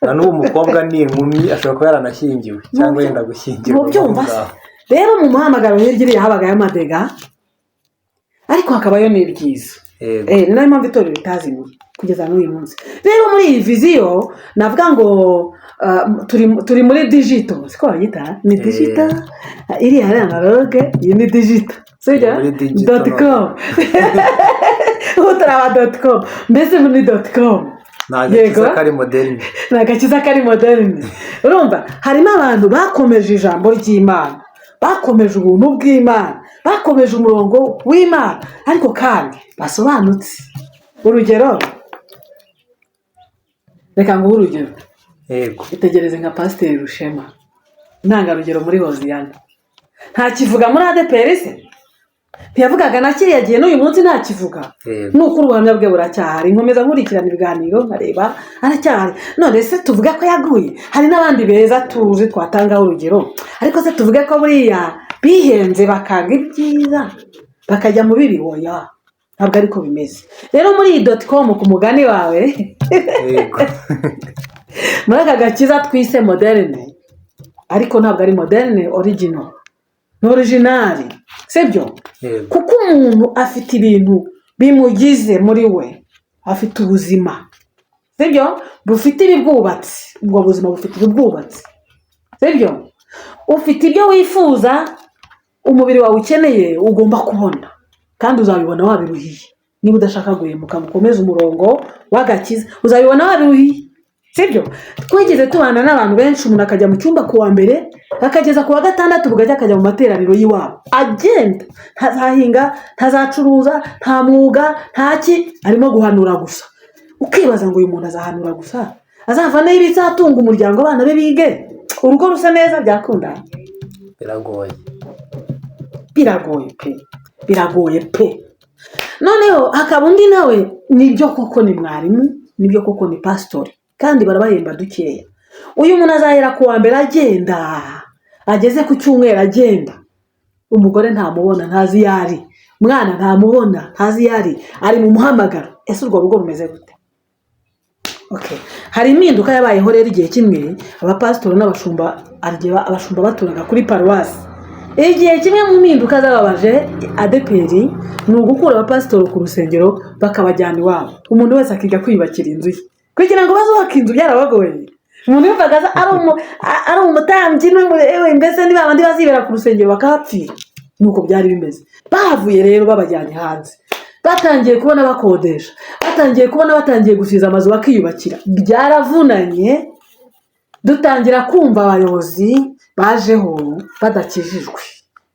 Na n'uwo mukobwa ni inkumi, ashobora kuba yaranashyingiwe cyangwa yenda gushyingirwa Mubyumva aho se? ngaho. Rero mu muhamagaro hirya iriya habagayo amadega, ariko hakabayo n'ibyiza. Ni nayo mpamvu itorero ritazimiye kugeza n'uyu munsi. Rero muri iyi vision navuga ngo turi muri digital, siko bayita, ni digital. Iriya ari analogue, iyi ni digital, sibyo? Muri digital. Dot com. Ubu turi aba dot com, mbese muri dot com. Ni agakiza Yego. kari moderne. Ni agakiza kari moderne. Urumva harimo abantu bakomeje ijambo ry'Imana, bakomeje ubuntu bw'Imana, bakomeje umurongo w'Imana, ariko kandi basobanutse. Urugero, reka nguhe urugero. Yego. Itegereze nka Pasiteri Rushema, intangarugero muri Hoziyana, ntakivuga muri ADEPR se? Ntiyavugaga na kiriya gihe, n'uyu munsi ntakivuga. Nuko ubuhamya bwe buracyahari, nkomeza nkurikirana ibiganiro nkareba aracyahari. None se tuvuge ko yaguye? Hari n'abandi beza tuzi twatangaho urugero, ariko se tuvuge ko buriya bihenze bakanga ibyiza bakajya mu bibi? Oya, ntabwo ariko bimeze. Rero muri iyi dot com, ku mugani wawe, muri aka gakiza twise moderne, ariko ntabwo ari moderne original, ni original, sibyo? Yego. Kuko umuntu afite ibintu bimugize muri we, afite ubuzima, sibyo, bufite ibibwubatse. Ubwo buzima bufite ibibwubatse, sibyo? Ufite ibyo wifuza, umubiri wawe ukeneye, ugomba kubona, kandi uzabibona wabiruhiye. Niba udashaka guhemuka ngo ukomeze umurongo w'agakiza, uzabibona wabiruhiye, sibyo? Twigeze tubana n'abantu benshi, umuntu akajya mu cyumba ku wa mbere, akageza ku wa gatandatu, bugacya akajya mu materaniro y'iwabo, agenda ntazahinga, ntazacuruza, nta mwuga, ntaki, arimo guhanura gusa. Ukibaza ngo uyu muntu azahanura gusa, azavanaho ibizatunga umuryango, abana be bige, urugo rusa neza, byakunda? Biragoye. Biragoye pe, biragoye pe. Noneho hakaba undi nawe, nibyo koko ni mwarimu, nibyo koko ni pasitori, kandi barabahemba dukeya. Uyu muntu azahera ku wa mbere agenda, ageze ku cyumweru agenda, umugore ntamubona, ntazi iyo ari, umwana ntamubona, ntazi iyo ari, ari mu muhamagaro. Ese urwo rugo rumeze gute? Okay. Hari impinduka yabayeho rero igihe kimwe, abapasitori n'abashumba, hari igihe abashumba baturaga kuri paruwasi. Igihe kimwe mu mpinduka zababaje ADEPR ni ugukura abapasitori ku rusengero bakabajyana iwabo, umuntu wese akiga kwiyubakira inzu ye. Kugira ngo bazubake inzu byarabagoye. Umuntu yumvaga ari umutambyi ewe, mbese ni babandi bazibera ku rusengero bakahapfira, nuko byari bimeze. Bahavuye rero babajyanye hanze, batangiye kubona bakodesha, batangiye kubona batangiye gusiza amazu bakiyubakira. Byaravunanye, dutangira kumva abayobozi bajeho badakijijwe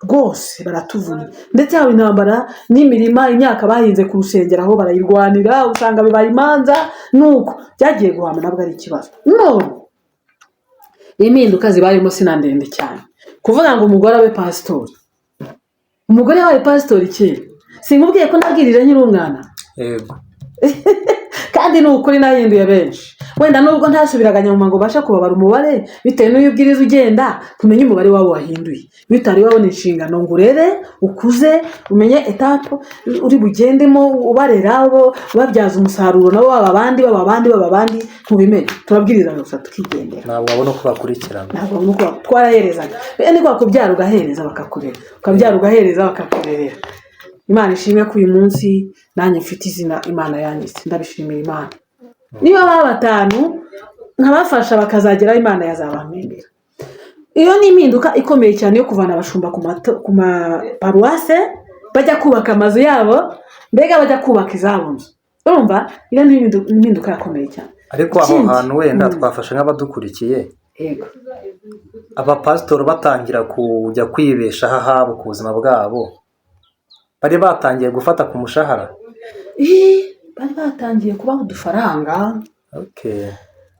rwose, baratuvuna, ndetse haba intambara n'imirima, imyaka bahinze ku rusengero aho barayirwanira, usanga bibaye imanza. Nuko byagiye guhama, nabwo ari ikibazo. None impinduka zibayemo sina ndende cyane, kuvuga ngo umugore abe pasitori. Umugore yabaye pasitori kera, sinkubwiye ko nabwirije nkiri umwana? Yego. Kandi ni ukuri nahinduye benshi. Wenda nubwo ntasubiraga nyuma ngo ubashe kubabara umubare, bitewe n'uyu ubwiriza ugenda tumenye umubare wabo wahinduye. Iyo utari wabona inshingano ngo urere, ukuze, umenye étape uri bugendemo ubarera, bo ubabyaza umusaruro, nabo baba abandi, baba abandi, baba abandi, ntubimenye. Turabwiriza gusa tukigendera. Ntabwo wabona uko bakurikirana. Ntabwo babona uko twaraherezaga. Ni kwa kubyara ugahereza bakakurera, ukabyara ugahereza bakakurerera. Imana ishimwe ko uyu munsi nanjye mfite izina Imana yanyise, ndabishimira Imana. Niba baba batanu nkabafasha bakazageraho, Imana yazabampembera. Iyo ni impinduka ikomeye cyane yo kuvana abashumba ku maparuwase bajya kubaka amazu yabo, mbega bajya kubaka izabo nzu. Urumva iyo ni impinduka yakomeye cyane. Ariko aho Ikindi, hantu wenda twafasha nk'abadukurikiye. Yego. Abapasitori batangira kujya kwibeshaho ahabo ku buzima bwabo, bari batangiye gufata ku mushahara? Ih, bari batangiye kubaha udufaranga.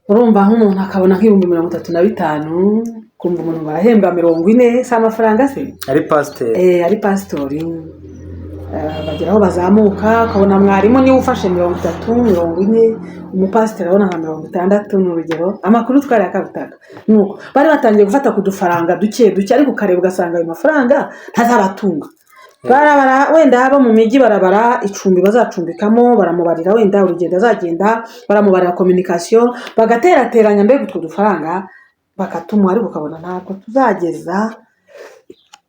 Urumva nk'umuntu akabona nk'35,000, kumva umuntu barahembwa 40, si amafaranga se? Ari pasiteri? Eh, ari pasitori. Bagera aho bazamuka, ukabona mwarimu niwe ufashe 30, 40, umupasiteri abona nka 60, ni urugero. Amakuru twari akabutaka nuko bari batangiye gufata ku dufaranga duke duke, ariko ukareba ugasanga ayo mafaranga ntazabatunga. Barabara wenda abo mu mijyi, barabara icumbi bazacumbikamo, baramubarira wenda urugendo azagenda, baramubarira communication, bagaterateranya mbega utwo dufaranga bakatumuha, ariko ukabona ntabwo tuzageza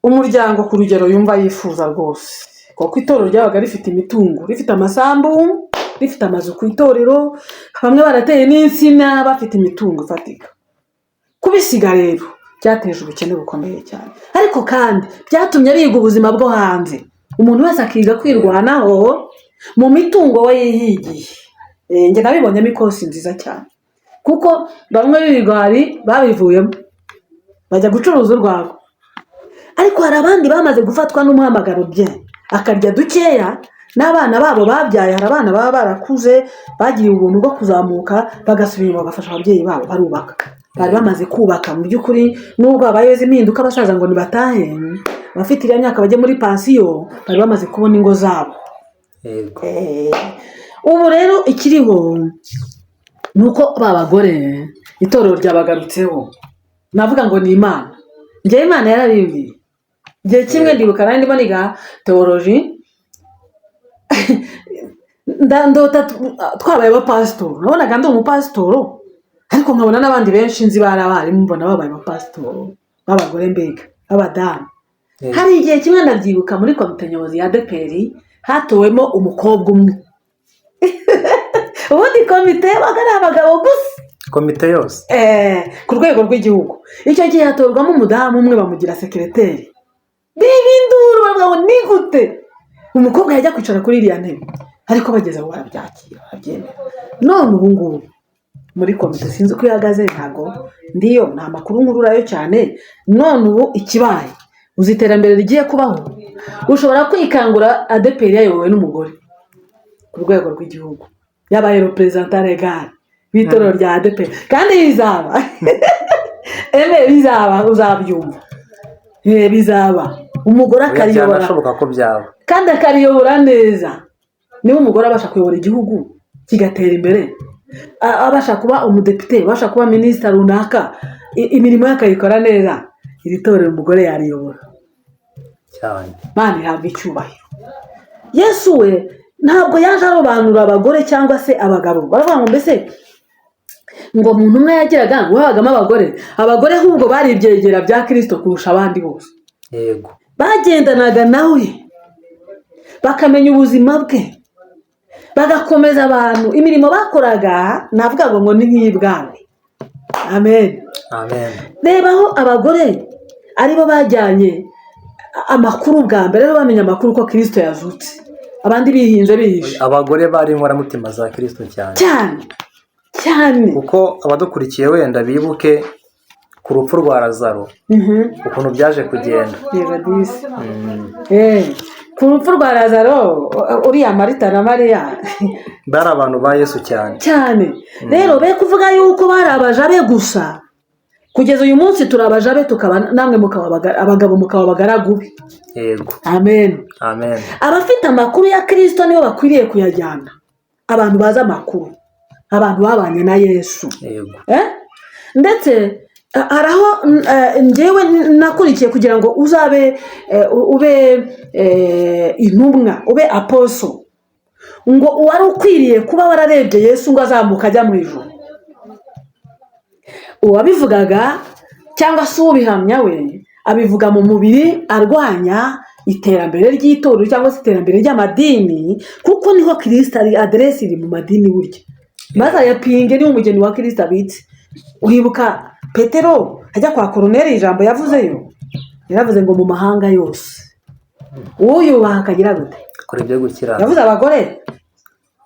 umuryango ku rugero yumva yifuza rwose, kuko itorero ryabaga rifite imitungo, rifite amasambu, rifite amazu ku itorero, bamwe barateye n'insina, bafite imitungo ifatika. Kubisiga rero Byateje ubukene bukomeye cyane, ariko kandi byatumye biga ubuzima bwo hanze, umuntu wese akiga kwirwanaho mu mitungo we yihigiye. Njye nabibonyemo ikosi nziza cyane, kuko bamwe b'ibigwari babivuyemo bajya gucuruza urwagwa, ariko hari abandi bamaze gufatwa n'umuhamagaro bye, akarya dukeya n'abana babo babyaye. Hari abana baba barakuze, bagiriye ubuntu bwo kuzamuka, bagasubira inyuma bagafasha ababyeyi babo, barubaka. Bari bamaze kubaka mu by'ukuri, nubwo habayeho izi mpinduka, abasaza ngo nibatahe, abafite iriya myaka bajye muri pansiyo, bari bamaze kubona ingo zabo. Ubu rero ikiriho ni uko ba bagore itorero ryabagarutseho. Navuga ngo ni Imana. Njyewe Imana yarabimbwiye igihe kimwe. Ndibuka nari ndimo niga théologie, ndota twabaye abapasitoro. Nabonaga ndi umupasitoro, ariko nkabona n'abandi benshi nzi bari abarimu, mbona babaye abapasitoro b'abagore, mbega b'abadamu. Hari igihe kimwe ndabyibuka, muri komite nyobozi ya ADEPR hatowemo umukobwa umwe. Ubundi komite yabaga ari abagabo gusa. Komite yose? Ku rwego rw'igihugu. Icyo gihe hatorwamo umudamu umwe, bamugira secrétaire. Biba induru, baravuga ngo ni gute umukobwa yajya kwicara kuri iriya ntebe? Ariko bageze aho barabyakira, barabyemera. None ubu ngubu muri komite sinzi uko ihagaze, ntabwo ndiyo, nta makuru nkururayo cyane. None ubu ikibaye, uzi iterambere rigiye kubaho? Ushobora kwikangura ADEPR yayobowe n'umugore ku rwego rw'igihugu, yabaye représentant légal w'itorero rya ADEPR. Kandi bizaba eme, bizaba, uzabyumva. Bizaba, umugore Oya, akariyobora. Byanashoboka ko byaba. Kandi akariyobora neza. Niba umugore abasha kuyobora igihugu kigatera imbere, abasha kuba umudepite, abasha kuba minisita runaka, imirimo ye akayikora neza, iri torero umugore yariyobora. Cyane. Mana ihabwa icyubahiro. Yesu we ntabwo yaje arobanura abagore cyangwa se abagabo. Baravuga ngo mbese ngo umuntu umwe yagiraga ngo habagamo abagore. Abagore ahubwo bari ibyegera bya Kirisito kurusha abandi bose. Bagendanaga nawe, bakamenya ubuzima bwe, bagakomeza abantu. Imirimo bakoraga navuga ngo ni nk'iy'ibwami. Amen. Amen. Reba aho abagore aribo bajyanye amakuru bwa mbere, rero bamenya amakuru ko Kirisito yazutse, abandi bihinze bihishe. Abagore bari inkoramutima za Kirisito cyane. Cyane cyane. Kuko abadukurikiye wenda bibuke ku rupfu rwa Lazaro, ukuntu byaje kugenda. Yego disi. Ku rupfu rwa Lazaro, uriya Marita na Mariya bari abantu ba Yesu cyane. Cyane. Rero be kuvuga yuko bari abaja be gusa. Kugeza uyu munsi turi abaja be, tukaba namwe mukaba abagabo, mukaba abagaragu be. Amen. Amen. Abafite amakuru ya Kirisito nibo bakwiriye kuyajyana, abantu bazi amakuru, abantu babanye na Yesu. Eh? Ndetse hari aho njyewe nakurikiye, kugira ngo uzabe ube intumwa, ube apostle, ngo uwari ukwiriye kuba wararebye Yesu ngo azamuka ajya mu ijuru. Uwabivugaga cyangwa se ubihamya, we abivuga mu mubiri, arwanya iterambere ry'itorero cyangwa se iterambere ry'amadini, kuko niho Kirisita ari. Aderesi iri mu madini burya, maze ayapinge. Niba umugeni wa Kirisita abitse, uribuka Petero ajya kwa Koroneri, ijambo yavuzeyo? Yaravuze ngo mu mahanga yose uyubaha akagira gute? Kora ibyo gukiranuka. Yavuze abagore?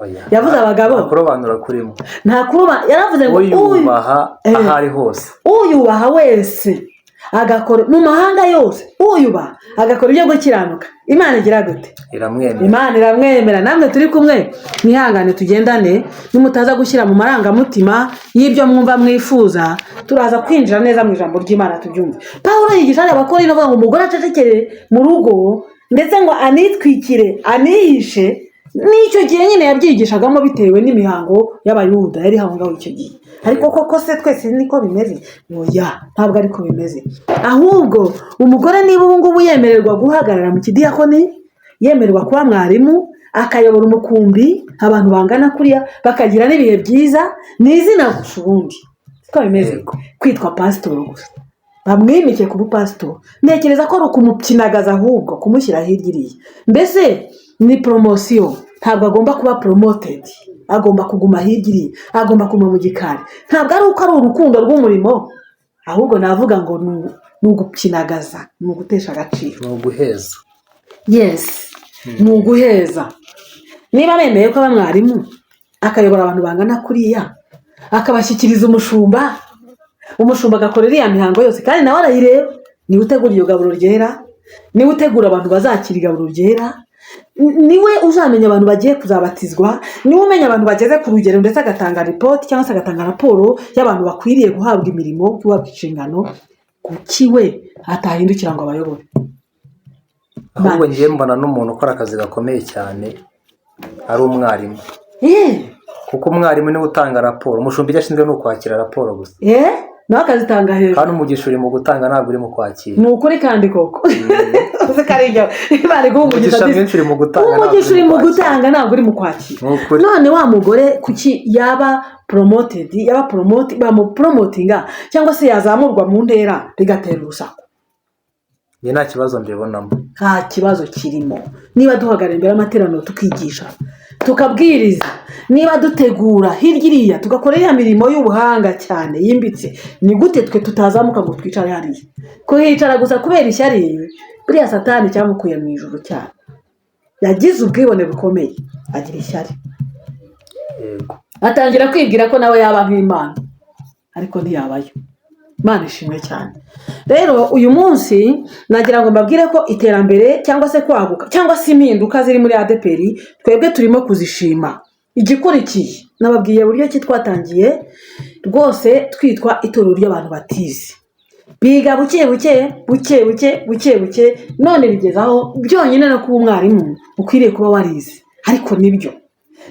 Oya. Yavuze abagabo? Nta kurobanura kurimo. Nta kuroba. Yaravuze ngo uyubaha aho ari hose. Uyubaha wese agakora, mu mahanga yose uyubaha agakora ibyo gukiranuka, Imana igira gute? Iramwemera. Imana iramwemera. Namwe turi kumwe, mwihangane tugendane, nimutaza gushyira mu marangamutima y'ibyo mwumva mwifuza, turaza kwinjira neza mu ijambo ry'Imana tubyumve. Pawulo yigisha hariya Abakorinto avuga ngo umugore acecekere mu rugo, ndetse ngo anitwikire, anihishe. N'icyo gihe nyine yabyigishagamo bitewe n'imihango y'Abayuda yari aho ngaho icyo gihe. Ariko koko se twese niko bimeze? Oya, ntabwo ariko bimeze. Ahubwo umugore niba ubu ngubu yemererwa guhagarara mu kidiyakoni, yemererwa kuba mwarimu, akayobora umukumbi, abantu bangana kuriya bakagira n'ibihe byiza, ni izina gusa ubundi siko bimeze. Kwitwa pasitoro gusa, bamwimike ku bupasitori, ntekereza ko ari ukumupyinagaza, ahubwo kumushyira hirya iriya. Mbese ni promotion? Ntabwo agomba kuba promoted, agomba kuguma hirya iriya, agomba kuguma mu gikari. Ntabwo ari uko ari urukundo rw'umurimo. Ahubwo navuga ngo ni ugupyinagaza, ni ugutesha agaciro. Ni uguheza. Yes, ni uguheza. Niba bemeye ko aba mwarimu, akayobora abantu bangana kuriya, akabashyikiriza umushumba, umushumba agakora iriya mihango yose kandi nawe arayireba, niwe utegura iyo gaburo ryera, niwe utegura abantu bazakira igaburo ryera, niwe uzamenya abantu bagiye kuzabatizwa, niwe umenya abantu bageze ku rugero, ndetse agatanga ripoti cyangwa se agatanga raporo y'abantu bakwiriye guhabwa imirimo, guhabwa inshingano. Kuki we atahindukira ngo abayobore? Ahubwo ngiye mbona n'umuntu ukora akazi gakomeye cyane ari umwarimu, kuko umwarimu niwe utanga raporo. Umushumba icyo ashinzwe ni ukwakira raporo gusa. Nawe akazitanga hejuru. Kandi umugisha uri mu gutanga, ntabwo uri mu kwakira. Ni ukuri kandi koko, uzi ko ari ibyo bari guha umugisha. Umugisha mwinshi uri mu gutanga, ntabwo Umugisha uri mu kwakira. gutanga, ntabwo uri mu kwakira. Ni ukuri. None wa mugore kuki yaba promoted, yaba promote, bamupromotinga cyangwa se yazamurwa mu ntera bigatera urusaku? Njye nta kibazo mbibonamo. Nta kibazo kirimo. Niba duhagarara imbere y'amateraniro tukigisha, tukabwiriza, niba dutegura hirya iriya, tugakora iriya mirimo y'ubuhanga cyane yimbitse, ni gute twe tutazamuka ngo twicare hariya? Kuhicara gusa kubera ishyari, buriya Satani cyamukuye mu ijuru cyane, yagize ubwibone bukomeye, agira ishyari, atangira kwibwira ko nawe yaba nk'Imana, ariko ntiyabayo. Imana ishimwe cyane. Rero uyu munsi nagira ngo mbabwire ko iterambere cyangwa se kwaguka cyangwa se impinduka ziri muri ADEPR, twebwe turimo kuzishima. Igikurikiye, nababwiye buryo ki twatangiye rwose twitwa itorero ry'abantu batize, biga buke buke buke buke buke buke, none bigeze aho byonyine no kuba umwarimu ukwiriye kuba warize. Ariko nibyo,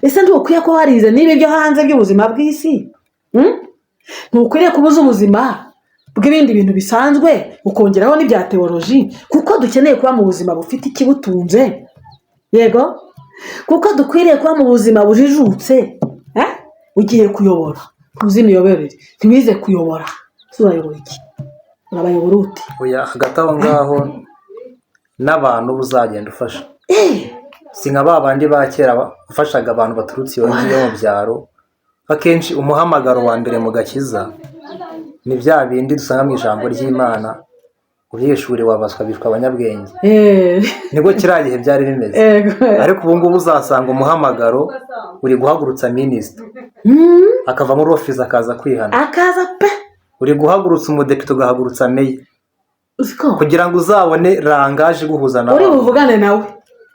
ese ntukwiye kuba warize niba ibyo hanze by'ubuzima bw'isi? Ntukwiriye kuba uzi ubuzima bw'ibindi bintu bisanzwe, ukongeraho n'ibya tewoloji, kuko dukeneye kuba mu buzima bufite ikibutunze? Yego, kuko dukwiriye kuba mu buzima bujijutse. Eh? Ugiye kuyobora, ntuzi imiyoborere, ntiwize kuyobora, ese urayobora iki? Urabayobora ute? Oya, hagati aho ngaho n'abantu uba uzagenda ufasha, si nka ba bandi ba kera bafashaga abantu baturutse iyo ngiyo mu byaro. Akenshi umuhamagaro wa mbere mu gakiza ni bya bindi dusanga mu ijambo ry'Imana, ubyishuri wabaswa bishwa abanyabwenge. Nibwo kiriya gihe byari bimeze. Ariko ubu ngubu uzasanga umuhamagaro uri guhagurutsa minisita, akava muri office akaza kwihana. Akaza pe. Uri guhagurutsa umudepite, ugahagurutsa meya, Uziko kugira ngo uzabone langage iguhuza nawe, uri buvugane nawe,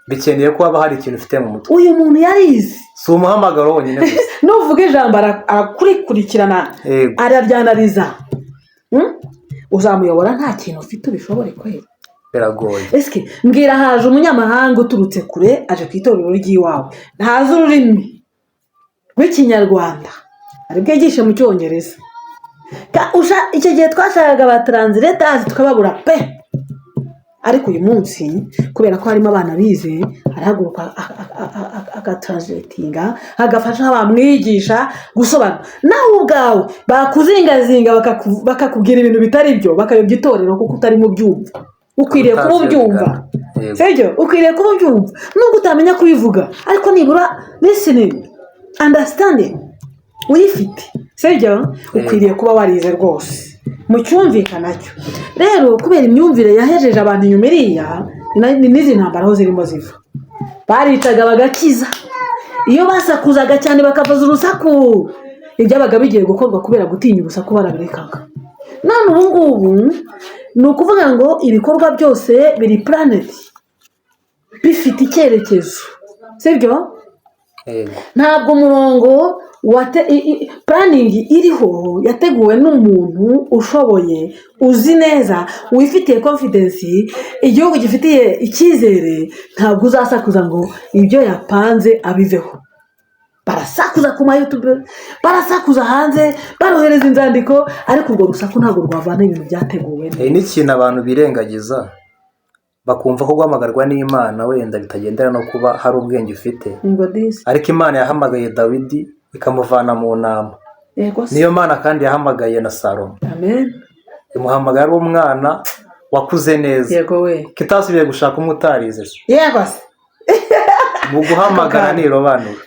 bikeneye ko haba hari ikintu ufite mu mutwe. Uyu muntu yarize. Si umuhamagaro wonyine gusa. Nuvuga ijambo arakurikurikirana, araryanariza. Uzamuyobora nta kintu ufite, ubishobore kwera? Biragoye. Esike mbwira, haje umunyamahanga uturutse kure, aje ku itorero ry'iwawe, ntazi ururimi rw'Ikinyarwanda, ari bwigishe mu Cyongereza. Icyo gihe twashakaga ba translators tukababura pe. Ariko uyu munsi kubera ko harimo abana bize, arahaguruka agatranslatinga, agafasha bamwigisha gusobanura. Nawe ubwawe bakuzingazinga, bakakubwira ibintu bitari byo, bakayobya itorero kuko utarimo ubyumva. Ukwiriye kuba Utazi iyo ubyumva. bigana. Yego. Sibyo? Ukwiriye kuba ubyumva nubwo utamenya kubivuga, ariko nibura listening, understanding uyifite, sibyo? Ukwiriye kuba warize rwose mu cyumvikana cyo. Rero kubera imyumvire yahejeje abantu inyuma iriya, ni n'izi ntambara aho zirimo ziva. Baricaga bagakiza. Iyo basakuzaga cyane, bakavuza urusaku, ibyabaga bigiye gukorwa, kubera gutinya urusaku barabirekaga. None ubu ngubu ni ukuvuga ngo ibikorwa byose biri planned, bifite icyerekezo, sibyo? Yego. Ntabwo umurongo wa planning iriho yateguwe n'umuntu ushoboye, uzi neza, wifitiye confidence, igihugu gifitiye icyizere. Ntabwo uzasakuza ngo ibyo yapanze abiveho. Barasakuza ku ma YouTube, barasakuza hanze, barohereza inzandiko, ariko urwo rusaku ntabwo rwavana ibintu byateguwe neza. Hari n'ikintu abantu birengagiza, bakumva ko guhamagarwa n'Imana wenda bitagendera no kuba hari ubwenge ufite. Ngo disi. Ariko Imana yahamagaye Dawidi ikamuvana mu ntama. Yego se. Niyo Mana kandi yahamagaye na Salomo. Amen. Imuhamagara ari umwana wakuze neza, Yego we. kitasubiye gushaka umwe utarize se. Yego se. Mu guhamagara Ako kantu. ntirobanura.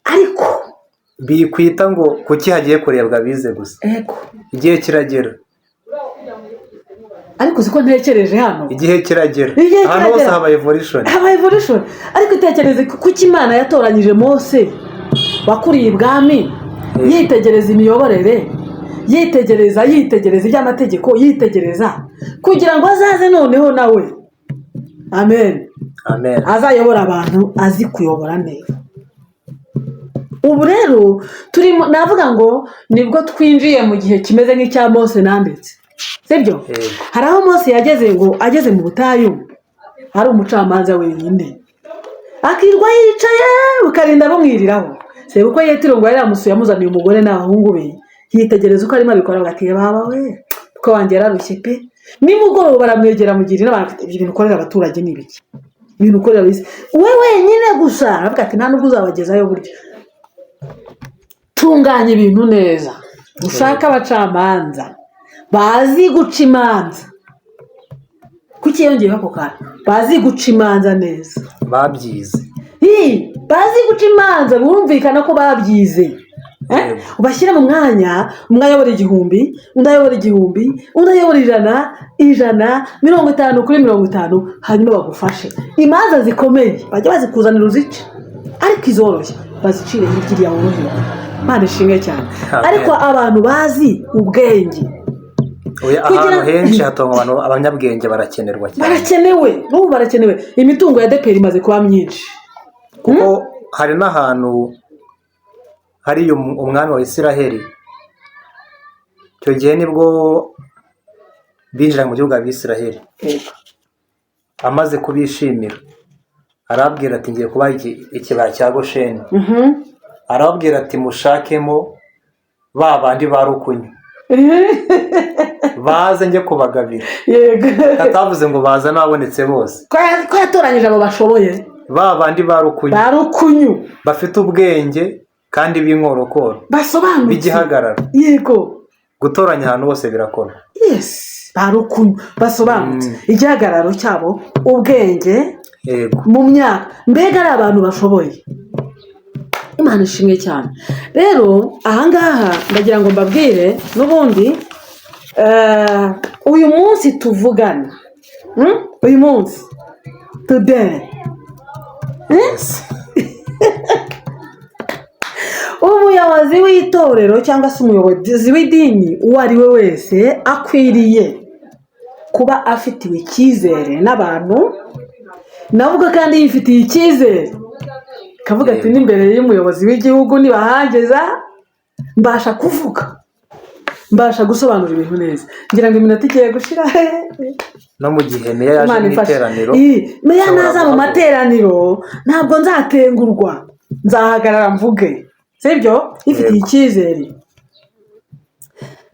Ariko bikwita ngo kuki hagiye kurebwa bize gusa. Igihe kiragera. Ariko uzi ko ntekereje hano? Igihe kiragera. Igihe Ahantu hose kiragera. haba evolution. Haba evolution, ariko itekereze kuki Imana yatoranyije Mose wakuriye ibwami, yitegereza imiyoborere, yitegereza iby'amategeko, yitegereza kugira ngo azaze noneho nawe, amen, Amen. azayobora abantu azi kuyobora neza. Ubu rero turimo, navuga ngo nibwo twinjiye mu gihe kimeze nk'icya Mose nanditse, sibyo? Yego. Hari aho Mose yageze ngo ageze mu butayu ari umucamanza wenyine, akirwa yicaye bukarinda bumwiriraho. Sebukwe Yetiro ngo yari yamusuye, amuzaniye umugore n'abahungu be, yitegereza uko arimo abikora, avuga ati: "Baba we, ko wanjye yararushye pe." Nimugoroba baramwegera, amugira inama, ati: "Ibyo bintu ukorera abaturage ni ibiki? Ibintu ukorera isi we wenyine gusa?" Aravuga ati: "Nta nubwo uzabagezayo. Burya tunganya ibintu neza, ushake abacamanza bazi guca imanza." Kuki yongeyeho ako kantu bazi guca imanza neza? Babyize. Hi, bazi guca imanza, birumvikana ko babyize. Eh? Yego. Ubashyire mu mwanya, umwe ayobora 1000, undi ayobora 1000, undi ayobora 100, 100, 50 kuri 50, hanyuma bagufashe. Imanza zikomeye bajya bazikuzanira uzice, ariko izoroshye bazicire hirya iriya worohewe. Imana ishimwe cyane. Amen. Ariko abantu bazi ubwenge. Oya, ahantu henshi hatonga abantu, abanyabwenge barakenerwa cyane. Barakenewe, n'ubu barakenewe. Imitungo ya ADEPR imaze kuba myinshi. Kuko hari n'ahantu hari umwami wa Isiraheli, icyo gihe nibwo binjira mu gihugu Abisiraheli. Amaze kubishimira arababwira ati: "Ngiye kubaha ikibaya cya Gosheni." Arababwira ati: "Mushakemo ba bandi ba rukunyu baze njye kubagabira." Atavuze ngo baza n'ababonetse bose. Ko yatoranyije abo bashoboye. Ba bandi ba rukunyu. Ba rukunyu. Bafite ubwenge kandi b'inkorokoro, basobanutse, b'igihagararo. Gutoranya ahantu hose birakora. Yes, ba rukunyu basobanutse, igihagararo cyabo, ubwenge, mu myaka, mbega ari abantu bashoboye. Imana ishimwe cyane. Rero ahangaha ndagira ngo mbabwire n'ubundi, uyu munsi tuvugana, Uyu munsi, today. Yes. Umuyobozi w'itorero cyangwa se umuyobozi w'idini uwo ari we wese akwiriye kuba afitiwe icyizere n'abantu, nawe ubwo kandi yifitiye icyizere, akavuga ati: "N'imbere y'umuyobozi w'igihugu nibahangeza mbasha kuvuga, mbasha gusobanura ibintu neza." Ngira ngo iminota igiye gushira. No mu gihe meya yaje Imana mu ifashe. iteraniro, Ii, meya ushobora naza mu guhaguruka. materaniro, ntabwo nzatengurwa, nzahagarara mvuge, sibyo? Yifitiye icyizere,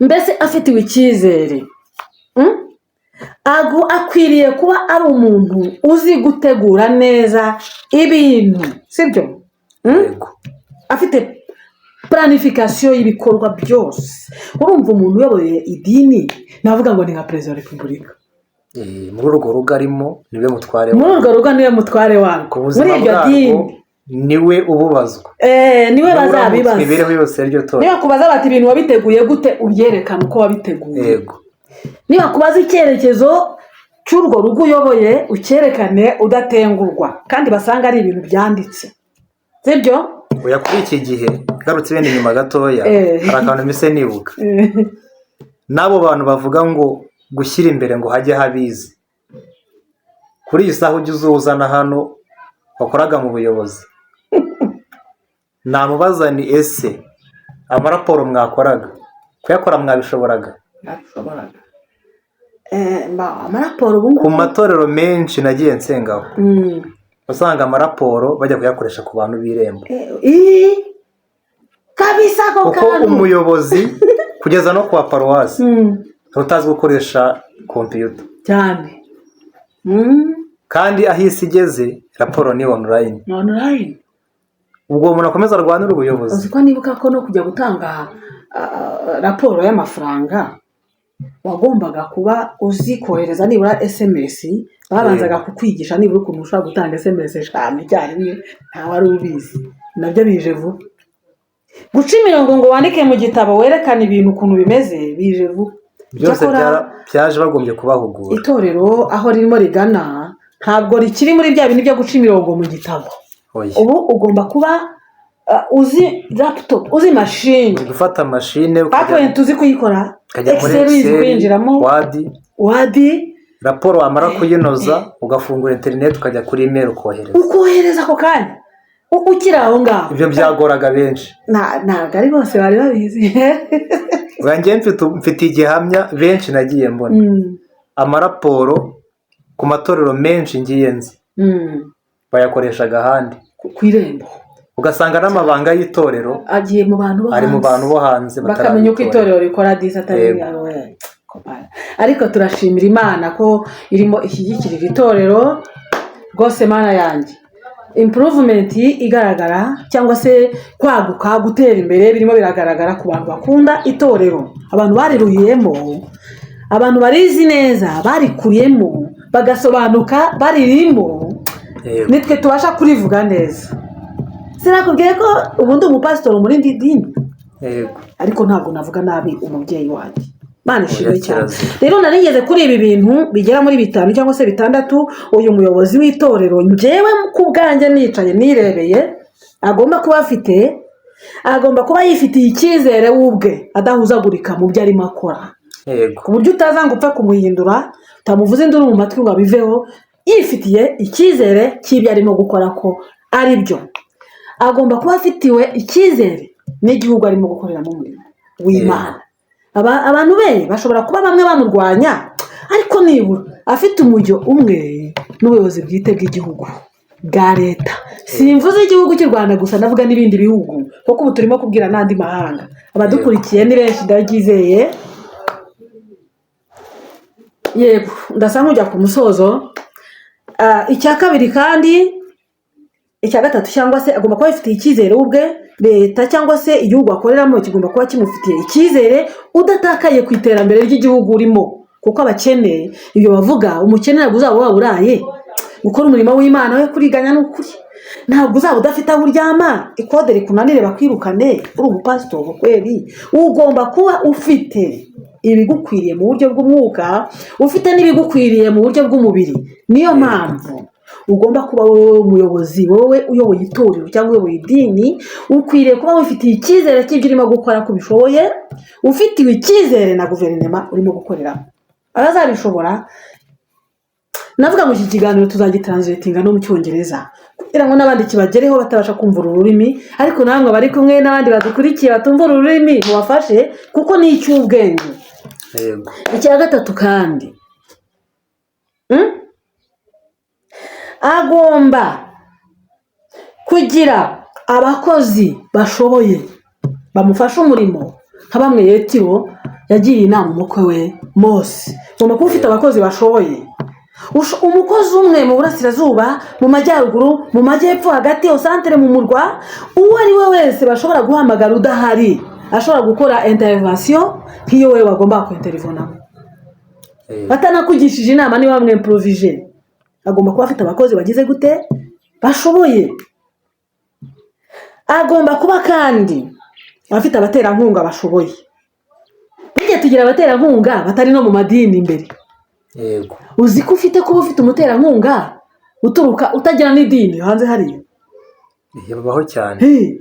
mbese afitiwe icyizere. Akwiriye kuba ari umuntu uzi gutegura neza ibintu, sibyo? Yego. Afite planification y'ibikorwa byose. Urumva umuntu uyoboye idini, navuga ngo ni nka perezida wa repubulika. Muri urwo rugo arimo niwe mutware. Muri urwo rugo niwe mutware warwo. Ku buzima Muri iryo bwarwo dini niwe ububazwa. Niwe Niwe uramutse bazabibaza. Imibereho yose y'iryo torero. Niba kubaza bati: "Ibintu wabiteguye gute?" Ubyerekana uko wabiteguye. Niba kubaza icyerekezo cy'urwo rugo uyoboye, ucyerekane udatengurwa, kandi basanga ari ibintu byanditse, sibyo? Oya, kuri iki gihe, ngarutse bene inyuma gatoya, hari akantu mpise nibuka. N'abo bantu bavuga ngo gushyira imbere ngo hajye habizi, kuri iyi saha ujya uzuzana hano wakoraga mu buyobozi, namubaza ni: "Ese amaraporo mwakoraga, kuyakora mwabishoboraga?" Amaraporo ubu ngubu Ku matorero menshi nagiye nsengaho, usanga amaraporo bajya kuyakoresha ku bantu b'irembo. Kabisa ako Kuko kantu. umuyobozi kugeza no ku wa paruwasi utazi gukoresha kompiyuta. Cyane. Kandi aho isi igeze, raporo ni online. Online. Ubwo uwo muntu akomeza arwanire ubuyobozi. Uzi ko nibuka ko no kujya gutanga raporo y'amafaranga wagombaga kuba uzi kohereza nibura SMS? Babanzaga kukwigisha nibura ukuntu ushobora gutanga SMS 5 icyarimwe. Ntawe wari ubizi, nabyo bije vuba. Guca imirongo ngo wandike mu gitabo werekane ibintu ukuntu bimeze bije vuba. Byose Icyakora byaje bagombye kubahugura. Itorero aho ririmo rigana ntabwo rikiri muri bya bintu byo guca imirongo mu gitabo. Oya. Ubu ugomba kuba uzi laptop, uzi mashini. Gufata mashine ukajya PowerPoint uzi kuyikora, ukajya muri Excel uzi Excel, kuyinjiramo, Word, Word. Raporo wamara kuyinoza ugafungura interineti, ukajya kuri email, ukohereza. Ukohereza ako kanya ukiri aho ngaho. Ibyo byagoraga benshi. Ntabwo ari bose bari babizi. Ubwo njye mfite igihamya, benshi nagiye mbona amaraporo ku matorero menshi ngiye nzi bayakoreshaga ahandi. Ku irembo. Ugasanga n'amabanga y'itorero agiye mu bantu bo ari mu hanze. Bantu bo hanze bakamenya uko batarabitora. Itorero rikora disi atari Yego. Ariko turashimira Imana ko irimo ishyigikirira itorero rwose. Mana yanjye, improvement igaragara cyangwa se kwaguka, gutera imbere birimo biragaragara ku bantu bakunda itorero, abantu bariruhiyemo, abantu barizi neza, barikuriyemo, bagasobanuka baririmo. Nitwe tubasha kurivuga neza. Sinakubwiye ko ubundi umupasitori mu rindi dini? Yego. Ariko ntabwo navuga nabi umubyeyi wanjye. Imana ishimwe Oya, cyane. Kirazira. Rero narigeze kuri ibi bintu bigera muri bitanu cyangwa se bitandatu uyu muyobozi w'itorero, njyewe ku bwanjye nicaye nirebeye, agomba kuba afite. Agomba kuba yifitiye icyizere we ubwe, adahuzagurika mu byo arimo akora, ku buryo utaza ngo upfe kumuhindura, utamuvuze induru mu matwi ngo abiveho. Yifitiye icyizere cy'ibyo arimo gukora ko ari byo. Agomba kuba afitiwe icyizere n'igihugu arimo gukoreramo umurimo w'Imana. Abantu be bashobora kuba bamwe bamurwanya, ariko nibura afite umujyo umwe n'ubuyobozi bwite bw'igihugu, bwa leta. Simvuze igihugu cy'u Rwanda gusa, ndavuga n'ibindi bihugu, kuko ubu turimo kubwira n'andi mahanga. Abadukurikiye ni benshi, ndabyizeye. Yego, ndasa nk'ujya ku musozo. Icya kabiri kandi icya gatatu, cyangwa se agomba kuba yifitiye icyizere we ubwe. Leta cyangwa se igihugu akoreramo kigomba kuba kimufitiye icyizere, udatakaye ku iterambere ry'igihugu urimo, kuko abakene ibyo bavuga, umukene ntabwo uzaba waba uraye gukora umurimo w'Imana we kuriganya. Ni ukuri, ntabwo uzaba udafite aho uryama, ikode rikunanire bakwirukane uri umupasitori kweri. Ugomba kuba ufite ibigukwiriye mu buryo bw'umwuka, ufite n'ibigukwiriye mu buryo bw'umubiri. Niyo mpamvu ugomba kuba wowe umuyobozi, wowe uyoboye itorero cyangwa uyoboye idini, ukwiriye kuba wifitiye icyizere cy'ibyo urimo gukora ko ubishoboye, ufitiwe icyizere na guverinoma urimo gukoreramo abazabishobora. Navuga ngo iki kiganiro tuzagitranslatinga no mu Cyongereza kugira ngo n'abandi kibagereho batabasha kumva uru rurimi, ariko namwe bari kumwe n'abandi badukurikiye batumva uru rurimi mubafashe, kuko ni icy'ubwenge. Icya gatatu kandi, Agomba kugira abakozi bashoboye bamufasha umurimo, nka bamwe Yetiro yagiriye inama umukwe we Mose. Ugomba kuba ufite abakozi bashoboye. Umukozi umwe mu burasirazuba, mu majyaruguru, mu majyepfo, hagati, au centre, mu murwa, uwo ari we wese bashobora guhamagara udahari, ashobora gukora intervention nk'iyo wowe wagomba kwintervenamo batanakugishije inama niba bamwemporovije. Agomba kuba afite abakozi bagize gute? Bashoboye. Agomba kuba kandi afite abaterankunga bashoboye. Burya tugira abaterankunga batari no mu madini imbere. Uzi ko ufite kuba ufite umuterankunga uturuka utagira n'idini hanze hariya? Babaho cyane. Hey!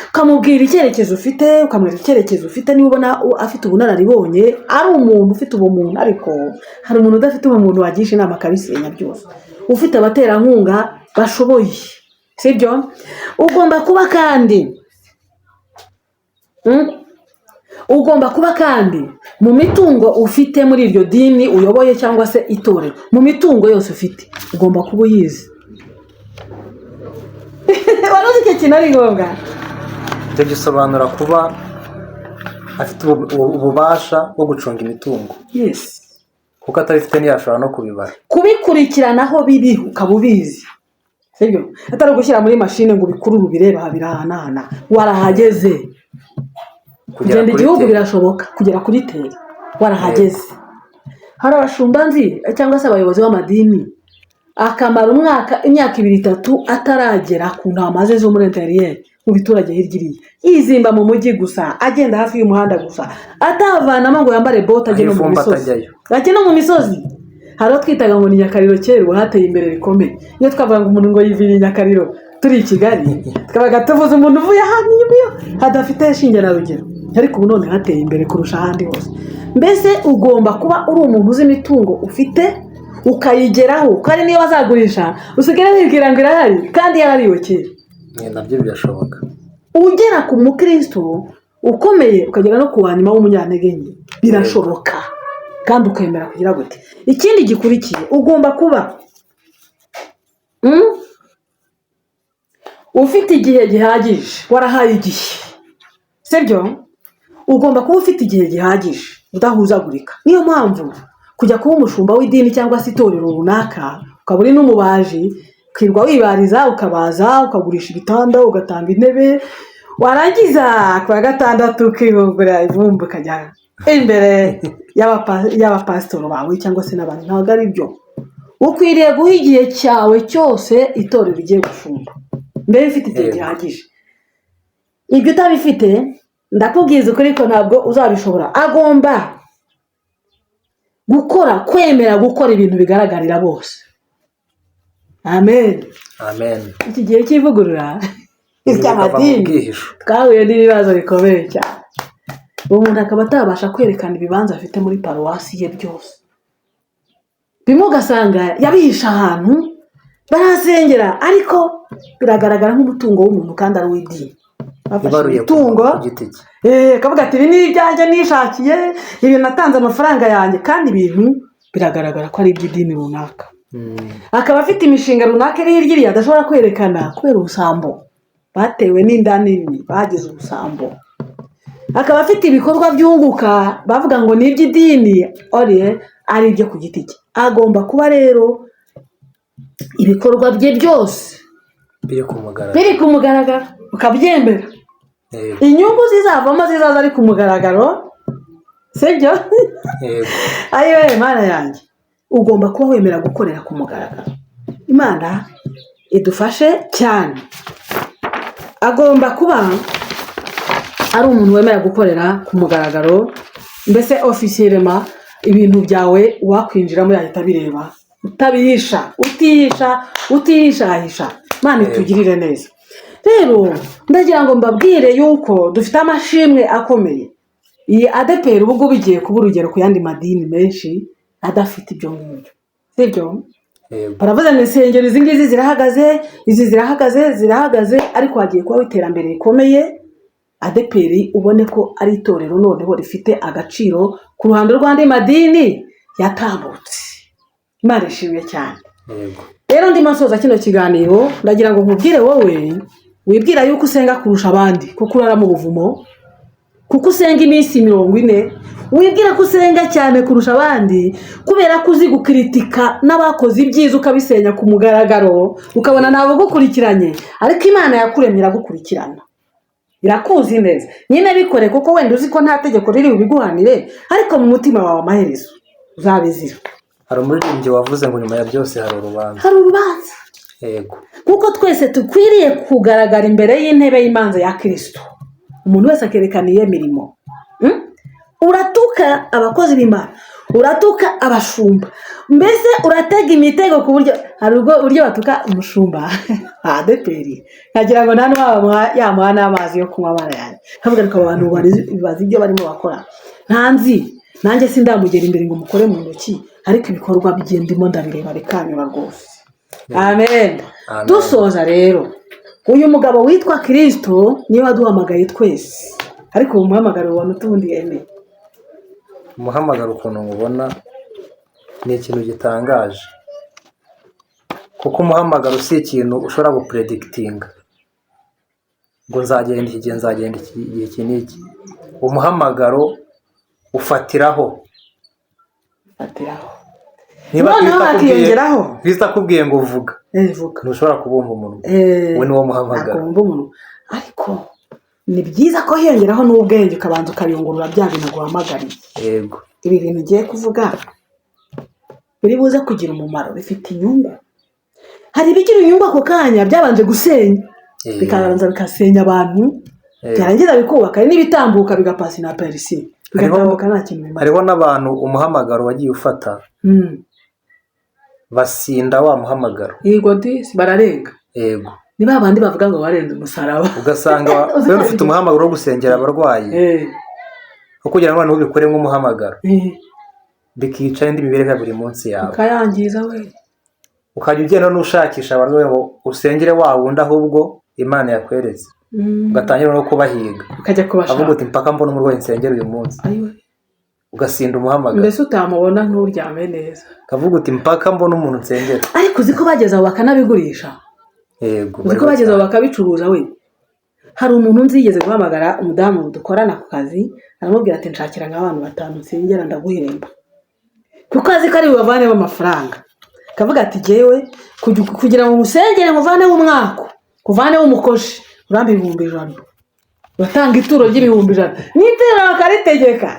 Ukamubwira icyerekezo ufite, ukamwereka icyerekezo ufite, niba ubona afite ubunararibonye, ari umuntu ufite ubumuntu. Ariko hari umuntu udafite ubumuntu wagisha inama akabisenya byose. Ufite abaterankunga bashoboye, sibyo? Ugomba kuba kandi, Ugomba kuba kandi mu mitungo ufite muri iryo dini uyoboye cyangwa se itorero, mu mitungo yose ufite ugomba kuba uyizi. Wari uzi icyo kintu ari ngombwa? Ibyo gisobanura kuba afite ububasha bwo gucunga imitungo, kuko atabifite ntiyashobora no kubibara. Kubikurikirana aho biri ukaba ubizi, sibyo? Atari ugushyira muri mashine ngo ubikurure ubirebe aha birahanahana, warahageze. Kugera Kugenda kuri igihugu terrain. Birashoboka kugera kuri terrain warahageze. Hari abashumba nzi cyangwa se abayobozi b'amadini, akamara umwaka, imyaka 2, 3 ataragera ku ntama ze zo muri intérieur. Mu biturage hirya iriya, yizimba mu mujyi gusa, agenda hafi y'umuhanda gusa, atavanamo ngo yambare bote ajye no mu Aho ivumbi misozi. atajyayo. Ajye no mu misozi. Hari aho twitaga ngo ni Nyakariro kera, ubu hateye imbere bikomeye. Iyo twavuga ngo umuntu ngo yiviriye Nyakariro turi i Kigali, twabaga tuvuze umuntu uvuye ahantu inyuma iyo hadafite shinge na rugero, ariko ubu none hateye imbere kurusha ahandi hose. Mbese ugomba kuba uri umuntu uzi imitungo ufite, ukayigeraho, kandi niyo bazagurisha usigare wibwira ngo irahari kandi yarariwe kera. Nabyo birashoboka. Ugera ku mukristo ukomeye, ukagera no ku wa nyuma w'umunyantege nke, birashoboka, kandi ukemera kugira gute. Ikindi gikurikiye, ugomba kuba ufite igihe gihagije, warahaye igihe, sibyo? Ugomba kuba ufite igihe gihagije, udahuzagurika. Niyo mpamvu kujya kuba umushumba w'idini cyangwa se itorero runaka, ukaba uri n'umubaji, ukirwa wibariza, ukabaza, ukagurisha ibitanda, ugatanga intebe, warangiza ku wa gatandatu ukihungura ivumbi, ukajya imbere y'abapasitoro bawe cyangwa se n'abandi, ntabwo ari byo. Ukwiriye guha igihe cyawe cyose itorero ugiye gushumba, mbere ufite igihe gihagije. Ibyo utabifite, ndakubwiza ukuri ko ntabwo uzabishobora. Agomba gukora, kwemera gukora ibintu bigaragarira bose. Amen. Amen. Iki gihe cy'ivugurura Bikava mu ry'amadini, bwihisho. twahuye n'ibibazo bikomeye cyane, umuntu akaba atabasha kwerekana ibibanza afite muri paruwasi ye byose. Bimwe ugasanga yabihishe ahantu barahasengera, ariko biragaragara nk'umutungo w'umuntu kandi ari uw'idini. Bafashe Ibaruye ku imitungo ku giti cye. Akavuga ati: "Ibi ni ibyanjye nishakiye, ibi natanze amafaranga yanjye," kandi ibintu biragaragara ko ari iby'idini runaka. Akaba afite imishinga runaka iri hirya iriya adashobora kwerekana kubera ubusambo, batewe n'inda nini, bagize ubusambo. Akaba afite ibikorwa byunguka bavuga ngo ni iby'idini, oriye ari ibyo ku giti cye. Agomba kuba rero ibikorwa bye byose biri ku mugaragaro, biri ku mugaragaro, ukabyemera. Inyungu zizavamo zizaza ari ku mugaragaro, sibyo? Yego. Ayiwe Mana yanjye, ugomba kuba wemera gukorera ku mugaragaro. Imana idufashe cyane. Agomba kuba ari umuntu wemera gukorera ku mugaragaro, mbese officiellement ibintu byawe wakwinjiramo yahita abireba, utabihisha, utihisha, utihishahisha. Imana itugirire neza. Rero ndagira ngo mbabwire yuko dufite amashimwe akomeye. Iyi ADEPR ubu ngubu igiye kuba urugero ku yandi madini menshi adafite ibyo ngibyo, sibyo? Yego. Baravuze ngo insengero izi ngizi zirahagaze, izi zirahagaze, zirahagaze, ariko hagiye kubaho iterambere rikomeye. ADEPR ubone ko ari itorero noneho rifite agaciro ku ruhando rw'andi madini yatambutse. Imana ishimwe cyane. Yego. Rero ndimo nsoza kino kiganiro, ndagira ngo nkubwire wowe wibwira yuko usenga kurusha abandi kuko urara mu buvumo, kuko usenga iminsi 40, wibwira ko usenga cyane kurusha abandi kubera ko uzi gukiritika n'abakoze ibyiza ukabisenya ku mugaragaro, ukabona ntabwo ugukurikiranye, ariko Imana yakuremye iragukurikirana, irakuzi neza. Nyine bikore kuko wenda uzi ko nta tegeko riri bubiguhanire, ariko mu mutima wawe amaherezo uzabizira. Hari umuririmbyi wavuze ngo nyuma ya byose hari urubanza. Hari urubanza. Kuko twese dukwiriye kugaragara imbere y'intebe y'imanza ya Kirisito, umuntu wese akerekana iyo mirimo. Uratuka abakozi b'Imana, uratuka abashumba, mbese uratega imitego ku buryo hari ubwo uburyo batuka umushumba ADEPR, nkagira ngo nta n'uwamuha yamuha n'amazi yo kunywa. Abana yanjye nkavuga, ariko aba bantu bazi ibyo barimo bakora? Ntanzi nanjye sindamugera imbere ngo mukore mu ntoki, ariko ibikorwa bye ndimo ndabireba bikanyura rwose. Amen. Amen. Dusoza rero, uyu mugabo witwa Kirisito niwe waduhamagaye twese, ariko uwo muhamagaro ubona utundi yemeye? Umuhamagaro ukuntu mubona ni ikintu gitangaje, kuko umuhamagaro si ikintu ushobora gupredikitinga ngo nzagenda iki gihe, nzagenda iki gihe, iki n'iki. Umuhamagaro ufatiraho. Fatiraho. Niba Noneho Kristo hakiyongeraho Kristo akubwiye ngo vuga, vuga, ntushobora kubumva umunwa. We niwo muhamagaro. Ntabwo wumva umunwa, ariko ni byiza ko hiyongeraho n'ubwenge, ukabanza ukayungurura bya bintu guhamagariye. Ibi bintu ugiye kuvuga biri buze kugira umumaro, bifite inyungu. Hari ibigira inyungu ako kanya byabanje gusenya. Bikabanza bigasenya abantu, byarangiza bikubaka, hari n'ibitambuka bigapasa inaperçu, bigatambuka nta kintu bimaze. Hariho n'abantu umuhamagaro wagiye ufata, basinda wa muhamagaro. Yego disi, bararenga. Yego. Ni ba bandi bavuga ngo barenze umusaraba. Ugasanga Uzi rero ko ufite umuhamagaro wo gusengera abarwayi, aho kugira ngo noneho ubikore nk'umuhamagaro, bikica indi mibereho ya buri munsi yawe. Bikayangiza we. Ukajya ugenda n'ushakisha abarwayi ngo usengere wa wundi ahubwo Imana yakweretse, ugatangira no kubahiga, ukajya avuga kubashaka. uti: "Mpaka mbona umurwayi nsengera uyu munsi." Ayiwe. Ugasinda umuhamagaro. Mbese utamubona nturyame neza. Ukavuga uti: "Mpaka mbona umuntu nsengera." Ariko uzi ko bageze aho bakanabigurisha? Yego. Uzi ko bageze aho bakabicuruza we? Hari umuntu nzi yigeze guhamagara umudamu dukorana ku kazi, aramubwira ati: "Nshakira nk'abantu batanu nsengera, ndaguhemba," kuko azi ko ari bubavanemo amafaranga. Akavuga ati: "Jyewe kugira ngo ngusengere nkuvaneho umwako, nkuvaneho umukoshi, urampa 100,000, uratanga ituro ry'ibihumbi 100." N'ituro bakaritegeka.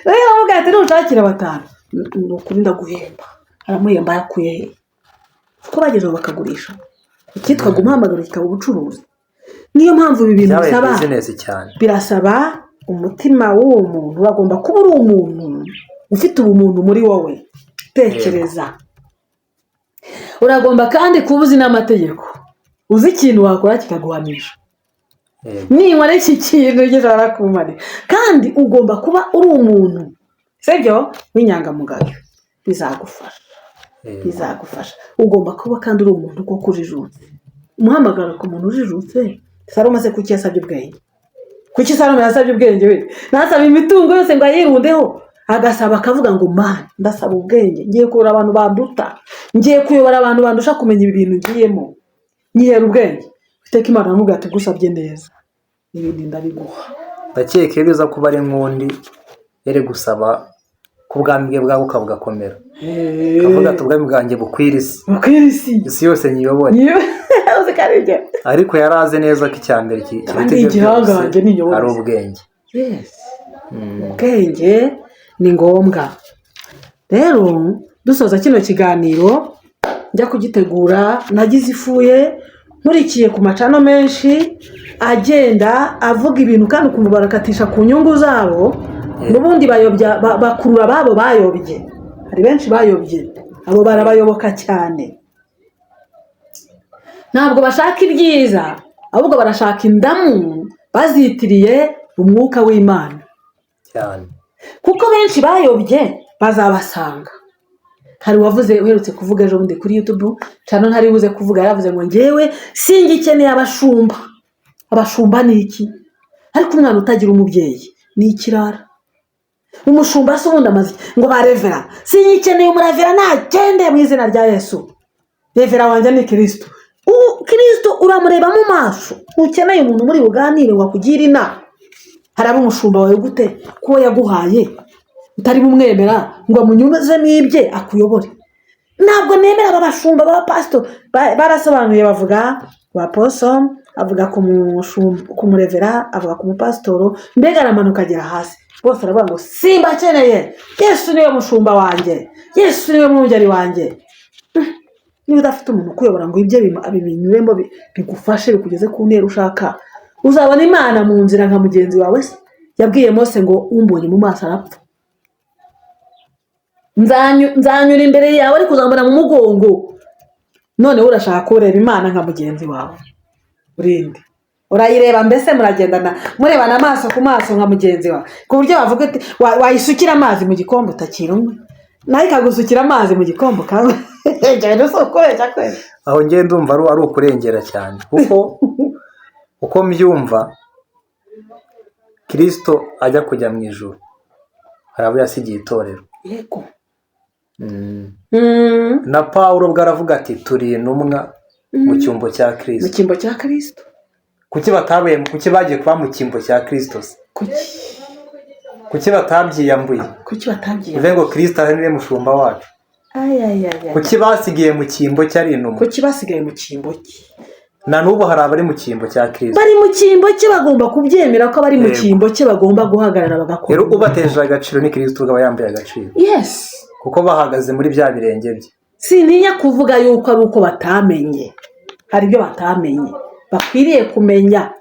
Rero aramubwira ati: "Nushakira batanu, ni ukuri ndaguhemba." Aramuhemba. Yakuye he? Kuko bageze aho bakagurisha icyitwaga umuhamagaro kikaba ubucuruzi. Niyo mpamvu ibi bintu Byabaye bisaba business cyane. Birasaba umutima w'uwo muntu. Uragomba kuba uri umuntu ufite ubumuntu muri wowe, tekereza. Uragomba kandi kuba uzi n'amategeko, uzi ikintu wakora kikaguhanisha. Ninkora iki kintu gishobora kumarira. Kandi ugomba kuba uri umuntu, sibyo, w'inyangamugayo, bizagufasha. Bizagufasha. Ugomba kuba kandi uri umuntu koko ujijutse. Umuhamagaro ku muntu ujijutse. Salomo se kuki yasabye ubwenge? Kuki Salomo yasabye ubwenge we ntasaba imitungo yose ngo ayirundeho, agasaba akavuga ngo: "Mana, ndasaba ubwenge, ngiye kuyobora abantu banduta, ngiye kuyobora abantu bandusha kumenya ibi bintu ngiyemo, nyihera ubwenge." Iteka Imana aramubwira ati: "Gusabye neza, n'ibindi ndabiguha." Ndakeka iyo biza kuba ari nk'undi, yari gusaba ko ubwami bwe bwaguka bugakomera, akavuga ati: "Ubwami bwanjye bukwire isi." Bukwira isi. Isi yose nyiyobore. Uzi ko ari ibyo. Ariko yari azi neza ko icya mbere kiruta Kandi ibyo byose igihangange ni inyobora. ari ubwenge. Yes. Ubwenge ni ngombwa. Rero dusoza kino kiganiro, njya kugitegura nagize ifuye, nkurikiye ku ma channel menshi agenda avuga ibintu, kandi ukumva barakatisha ku nyungu zabo. N'ubundi bayobya, bakurura ababo bayobye. Hari benshi bayobye, abo barabayoboka cyane. Ntabwo bashaka ibyiza, ahubwo barashaka indamu bazitiriye umwuka w'Imana. Cyane. Kuko benshi bayobye bazabasanga. Hari uwavuze, uherutse kuvuga ejo bundi kuri YouTube channel ntari buze kuvuga, yaravuze ngo: "Ngewe singikeneye abashumba. Abashumba ni iki?" Ariko umwana utagira umubyeyi ni ikirara. Umushumba se ubundi amaze iki? Ngo ba reverend, singikeneye umureverend, nagende mu izina rya Yesu. Reverend wanjye ni Kirisito. Kirisito uramureba mu maso, ntukeneye umuntu muri buganire ngo akugire inama. Haraba umushumba wawe gute ko yaguhaye utari bumwemera ngo amunyuzemo ibye akuyobore? Ntabwo nemera aba bashumba b'abapasitori. Barasobanuye, bavuga ba poso, avuga ku ku mureverend, avuga ku mupasitoro, mbega aramanuka agera hasi bose, aravuga ngo: "Simbakeneye, Yesu niwe mushumba wanjye, Yesu niwe mwungeri wanjye." Niba udafite umuntu ukuyobora ngo ibye bibinyuremo, bigufashe, bikugeze ku ntera ushaka, uzabona Imana mu nzira nka mugenzi wawe se? Yabwiye Mose ngo: "Umbonye mu maso arapfa. Nzanyura imbere yawe, ariko uzambona mu mugongo." Noneho urashaka kureba Imana nka mugenzi wawe, urinde urayireba, mbese muragendana, murebana amaso ku maso nka mugenzi wawe, ku buryo wavuga uti wayisukira amazi mu gikombe utakira umwe, nawe ikagusukira amazi mu gikombe ukanywa. Ibyo bintu si ukubeshya kweli. Aho ngiye ndumva ari ukurengera cyane, kuko uko mbyumva, Kirisito ajya kujya mu ijuru hari abo yasigiye itorero. Yego. Na Pawulo ubwo aravuga ati: "Turi intumwa mu cyimbo cya Mu Kirisito." cyimbo cya Kirisito. Kuki batabaye, kuki bagiye kuba mu cyimbo cya Kirisito se? Kuki? Kuki batabyiyambuye? Kuki batabyiye? Bivuze ngo Kirisito ari niwe mushumba wacu. Ayayaya. Kuki basigaye mu cyimbo cye ari intumwa? Kuki basigaye mu cyimbo cye? Na n'ubu hari abari mu cyimbo cya Kirisito. Bari mu cyimbo cye, bagomba kubyemera ko bari mu cyimbo cye, bagomba guhagarara bagakora. Rero ubateje agaciro ni Kirisito ubwo aba yambaye agaciro, kuko bahagaze muri bya birenge bye. Sintinya kuvuga yuko ari uko batamenye, hari ibyo batamenye. Bakwiriye kumenya.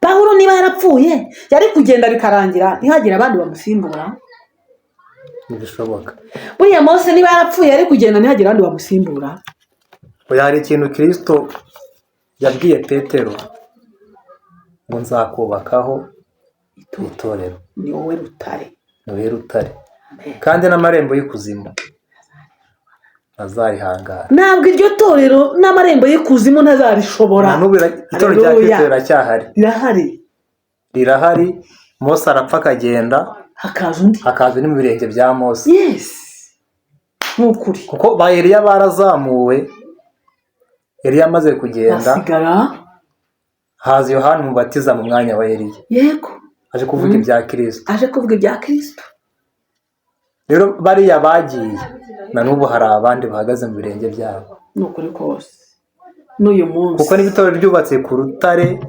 Pawulo niba yarapfuye, yari kugenda bikarangira ntihagire abandi bamusimbura? Ntibishoboka. Buriya Mose niba yarapfuye, yari kugenda ntihagire abandi bamusimbura? Oya, hari ikintu Kirisito yabwiye Petero ngo: "Nzakubakaho itorero." Ni wowe rutare. Ni wowe rutare, kandi n'amarembo y'ikuzimu ntazarihangara. Ntabwo iryo torero n'amarembo y'ikuzimu ntazarishobora. Na n'ubu itorero rya Haleluya. Kirisito riracyahari. Rirahari. Rirahari. Mose arapfa akagenda, hakaza undi, hakaza undi mu birenge bya Mose. Yes, ni ukuri. Kuko ba Eliya barazamuwe, Eliya amaze kugenda, hasigara haza Yohani Umubatiza mu mwanya wa Eliya, aje kuvuga ibya Kirisito. Aje kuvuga ibya Kirisito. Rero bariya bagiye, na n'ubu hari abandi bahagaze mu birenge byabo. Ni ukuri kose, n'uyu munsi. Kuko niba itorero ryubatse ku rutare,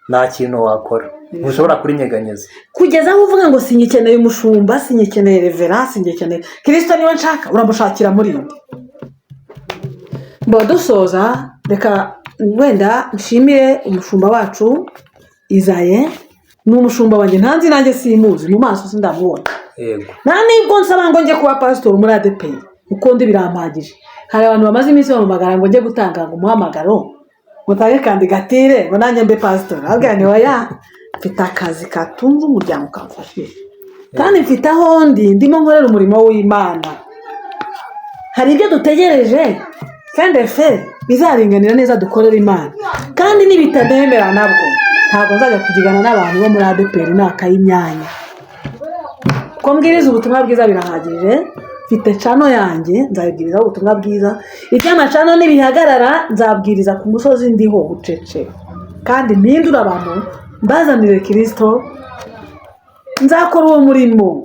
nta kintu wakora, ntushobora kurinyeganyeza. Kugeza aho uvuga ngo: "Singikeneye umushumba, singikeneye reverend, singikeneye Kirisito, niba nshaka uramushakira muri nde?" Mbo dusoza, reka wenda nshimire umushumba wacu Izaye. Ni umushumba wanjye, ntanzi nanjye simuzi mu maso, sindamubona. Nta nibwo nsaba ngo njye kuba pasitori muri ADEPR, uko ndi birampagije. Hari abantu bamaze iminsi bampamagara ngo njye gutanga ngo umuhamagaro, ngo ntange kandidatire, ngo nanjye mbe pasitori. Nababwira nti: "Oya, mfite akazi katunze umuryango kamfashije, kandi mfite aho ndi ndimo nkorera umurimo w'Imana." Hari ibyo dutegereje fendefe bizaringanira neza, dukorera Imana. Kandi nibitanemera nabwo, ntabwo nzajya kugigana n'abantu bo muri ADEPR n'akayimyanya. Ko mbwiriza ubutumwa bwiza birahagije. Mfite channel yanjye, nzabibwirizaho ubutumwa bwiza. Iby'ama channel nibihagarara, nzabwiriza ku musozi ndiho bucece, kandi mpindure abantu, mbazanire Kirisito. Nzakora uwo murimo.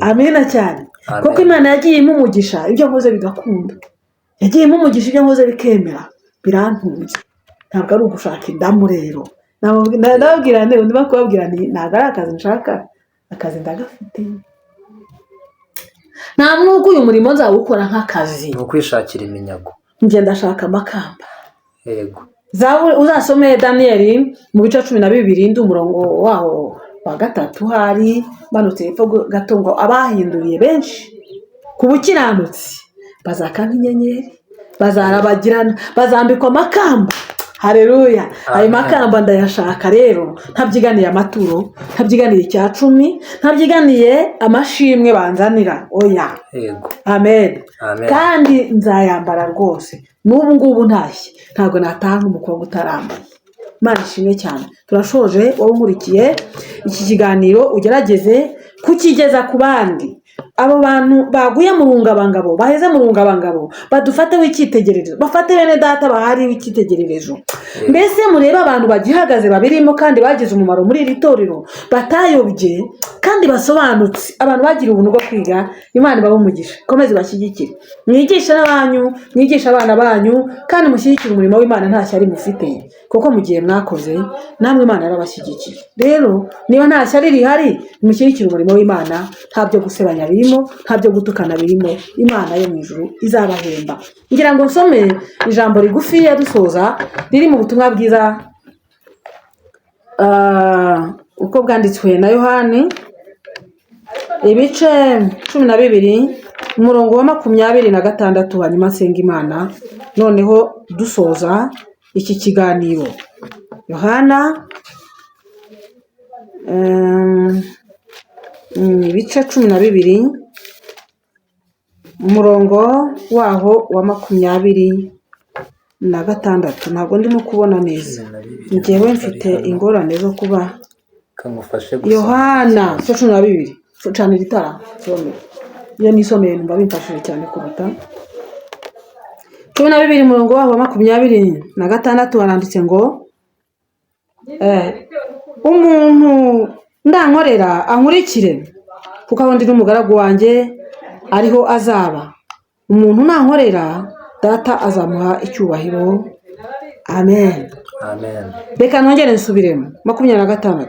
Amina cyane. Amen. Kuko Imana yagiye impa umugisha, ibyo nkoze bigakunda. Yagiye impa umugisha, ibyo nkoze bikemera, birantunze. Ntabwo ari ugushaka indamu. Rero ndababwira nti, ndimo kubabwira nti: "Ntabwo ari akazi nshaka, akazi ndagafite." Nta mwuga, uyu murimo nzawukora nk'akazi. Ni ukwishakira iminyago. Njye ndashaka amakamba. Uzasome Daniyeli mu bice 12, ndi umurongo waho wa 3, hari manutse hepfo gato, ngo abahinduriye benshi ku bukiranutsi bazaka nk'inyenyeri, bazarabagirana, bazambikwa amakamba. Hareruya! Ayo Amen. makamba ndayashaka rero, ntabyiganiye amaturo, ntabyiganiye icya cumi, ntabyiganiye amashimwe banzanira, oya. Amen. Amen. Kandi nzayambara rwose. N'ubu ngubu ntashye, ntabwo nataha nk'umukobwa utarambaye. Imana ishimwe cyane. Turashoje. Wowe unkurikiye iki kiganiro, ugerageze kukigeza ku bandi. Abo bantu baguye mu rungabangabo, baheze mu rungabangabo, badufateho icyitegererezo, bafate bene data bahari icyitegererezo. Mbese murebe abantu bagihagaze babirimo kandi bagize umumaro muri iri torero, batayobye kandi basobanutse, abantu bagira ubuntu bwo kwiga. Imana ibahe umugisha, ikomeze ibashyigikire. Mwigishe n'abanyu, mwigishe abana banyu, kandi mushyigikire umurimo w'Imana nta shyari mufite, kuko mu gihe mwakoze namwe Imana yarabashyigikiye. Rero niba nta shyari rihari, mushyigikire umurimo w'Imana. Nta byo gusebanya birimo, nta byo gutukana birimo. Imana yo mu ijuru izabahemba. Ngira ngo nsome ijambo rigufi dusoza, riri mu butumwa bwiza uko bwanditswe na Yohani, ibice 12, umurongo wa 26, hanyuma nsenga Imana, noneho dusoza iki kiganiro. Yohana ibice 12, umurongo waho wa 26. Ntabwo ndimo kubona neza. 12. Njyewe mfite ingorane zo kuba Kamufashe gusoma. Yohana ibice 12. Canira itara nsome. Iyo nisomeye numva bimfashije cyane kuruta. 12, umurongo waho wa 26, haranditse ngo: "Umuntu ndankorera ankurikire, kuko aho ndi n'umugaragu wanjye ariho azaba. Umuntu nankorera, Data azamuha icyubahiro." Amen. Amen. Reka nongere nsubiremo 26.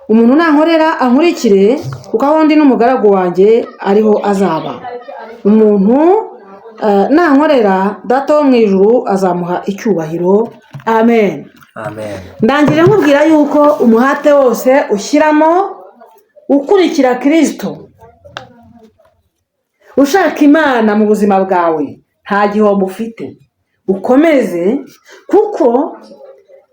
"Umuntu nankorera ankurikire, kuko aho ndi n'umugaragu wanjye ariho azaba. Umuntu Nankorera Data wo mu ijuru azamuha icyubahiro. Amen. Amen. Ndangije nkubwira yuko umuhate wose ushyiramo ukurikira Kirisito, ushaka Imana mu buzima bwawe, nta gihombo ufite. Ukomeze, kuko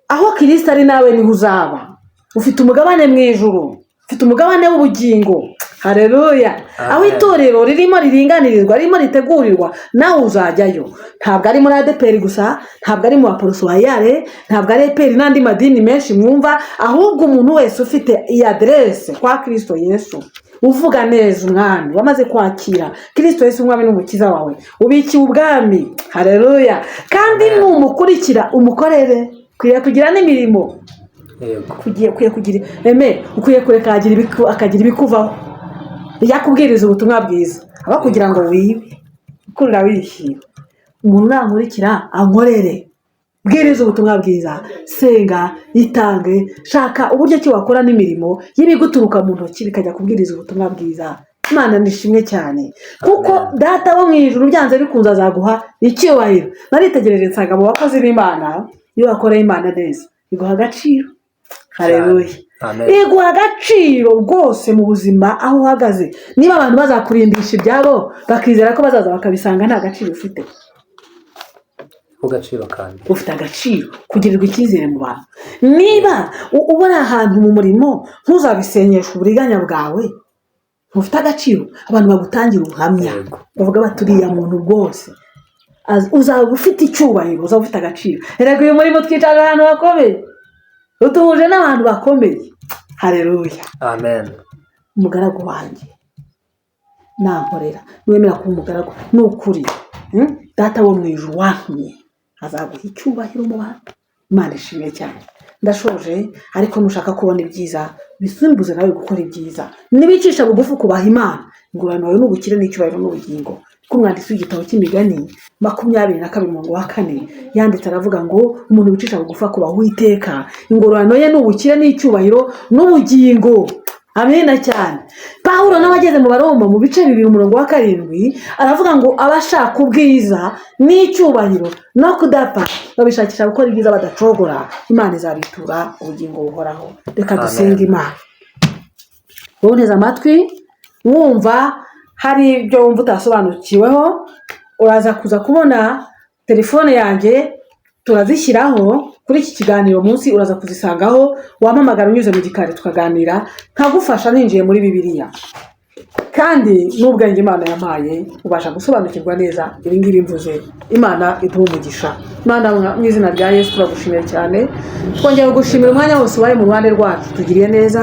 aho Kirisito ari nawe niho uzaba. Ufite umugabane mu ijuru, ufite umugabane w'ubugingo. Hareruya! Aho Amen. itorero ririmo riringanirizwa, ririmo ritegurirwa, nawe uzajyayo. Ntabwo ari muri ADEPR gusa, ntabwo ari mu Baporoso-Royal, ntabwo ari EPR n'andi madini menshi mwumva, ahubwo umuntu wese ufite iyi aderese kwa Kirisito Yesu, uvuga neza Umwami, wamaze kwakira Kirisito Yesu Umwami n'Umukiza wawe, ubikiwe ubwami. Hareruya! Kandi Amen. numukurikira umukorere, ukwiye kugira n'imirimo. Ukwiye kugira eme, ukwiye kureka akagira ibikuvaho. Yakubwiriza ubutumwa bwiza aba kugira ngo wibe ukurira wishyira. Umuntu nankurikira ankorere, bwiriza ubutumwa bwiza, senga, itange, shaka uburyo ki wakora n'imirimo y'ibiguturuka mu ntoki bikajya kubwiriza ubutumwa bwiza. Imana nishimwe cyane, kuko Amen. Data wo mu ijuru byanze bikunze azaguha icyubahiro. Naritegereje nsanga mu bakozi b'Imana, iyo wakoreye Imana neza iguha agaciro. Hareruya! Amen. Iguha agaciro rwose mu buzima aho uhagaze. Niba abantu bazakurindisha ibyabo bakizera ko bazaza bakabisanga, nta gaciro ufite. Ku gaciro kandi. Ufite agaciro, kugirirwa icyizere mu bantu. Niba ubona ahantu mu murimo, ntuzabisenyeshe uburiganya bwawe. Ntufite agaciro? Abantu bagutangira ubuhamya, bavuga bati: "Uriya muntu rwose." Uzaba ufite icyubahiro, uzaba ufite agaciro. Erega uyu murimo twicara ahantu hakomeye, utuhuje n'abantu bakomeye. Hareruya! Amen. Umugaragu wanjye nankorera, niwemera kuba umugaragu, ni ukuri, Data wo mu ijuru wantumye azaguha icyubahiro mu bantu. Imana ishimwe cyane. Ndashoje, ariko nushaka kubona ibyiza, bisimbuze nawe gukora ibyiza. Nibicisha bugufi kubaha Imana, ingororano yawe ni ubukire n'icyubahiro n'ubugingo. Kuko umwanditsi w'igitabo cy'Imigani 22 umurongo wa 4 yanditse aravuga ngo: "Umuntu wicisha bugufi akubaha Uwiteka, ingororano ye ni ubukire n'icyubahiro n'ubugingo." Amena cyane. Pawulo nawe ageze mu Baroma mu bice 2 umurongo wa 7 aravuga ngo: "Abashaka ubwiza n'icyubahiro no kudapfa babishakisha gukora ibyiza badacogora, Imana izabitura ubugingo buhoraho." Reka Amen. dusenge Imana. Wowe unteze amatwi, wumva hari ibyo wumva utasobanukiweho, uraza kuza kubona telefone yanjye, turazishyiraho kuri iki kiganiro munsi, uraza kuzisangaho. Wampamagara unyuze mu gikari, tukaganira, nkagufasha ninjiye muri Bibiliya. Kandi n'ubwenge Imana yampaye, ubasha gusobanukirwa neza ibi ngibi mvuze. Imana iduhe umugisha. Imana, mu izina rya Yesu turagushimiye cyane, twongeye kugushimira umwanya wose ubaye mu ruhande rwacu, tugiriye neza.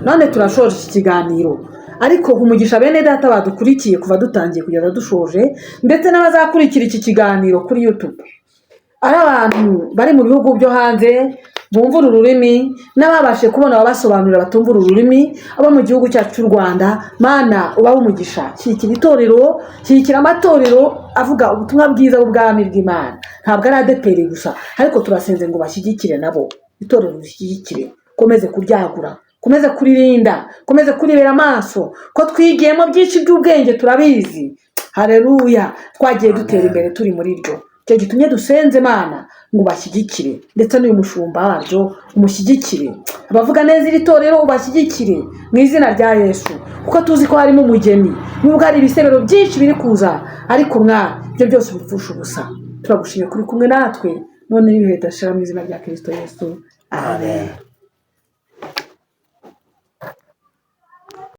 None turashoje iki kiganiro, ariko umugisha bene data badukurikiye kuva dutangiye kugeza dushoje, ndetse n'abazakurikira iki kiganiro kuri YouTube, ari abantu bari mu bihugu byo hanze bumva uru rurimi, n'ababashe kubona ababasobanurira batumva uru rurimi, abo mu gihugu cyacu cy'u Rwanda. Mana, ubahe umugisha. Shyigikira itorero, shyigikira amatorero avuga ubutumwa bwiza bw'ubwami bw'Imana. Ntabwo ari ADEPR gusa, ariko turasenze ngo bashyigikire nabo. Itorero rishyigikire, ukomeze kuryagura, ukomeze kuririnda, ukomeze kurebera amaso, ko twigiyemo byinshi by'ubwenge, turabizi. Hareruya! Twagiye dutera Amen. imbere turi muri ryo. Icyo gitumye dusenze Imana ngo ubashyigikire, ndetse n'uyu mushumba waryo umushyigikire, abavuga neza iri torero ubashyigikire mu izina rya Yesu, kuko tuzi ko harimo umugeni. Nubwo hari ibisebero byinshi biri kuza, ariko mwa ibyo byose ubipfusha ubusa. Turagushimiye kuri kumwe natwe none n'ibihe bidashira, mu izina rya Kirisito Yesu, amen. Amen.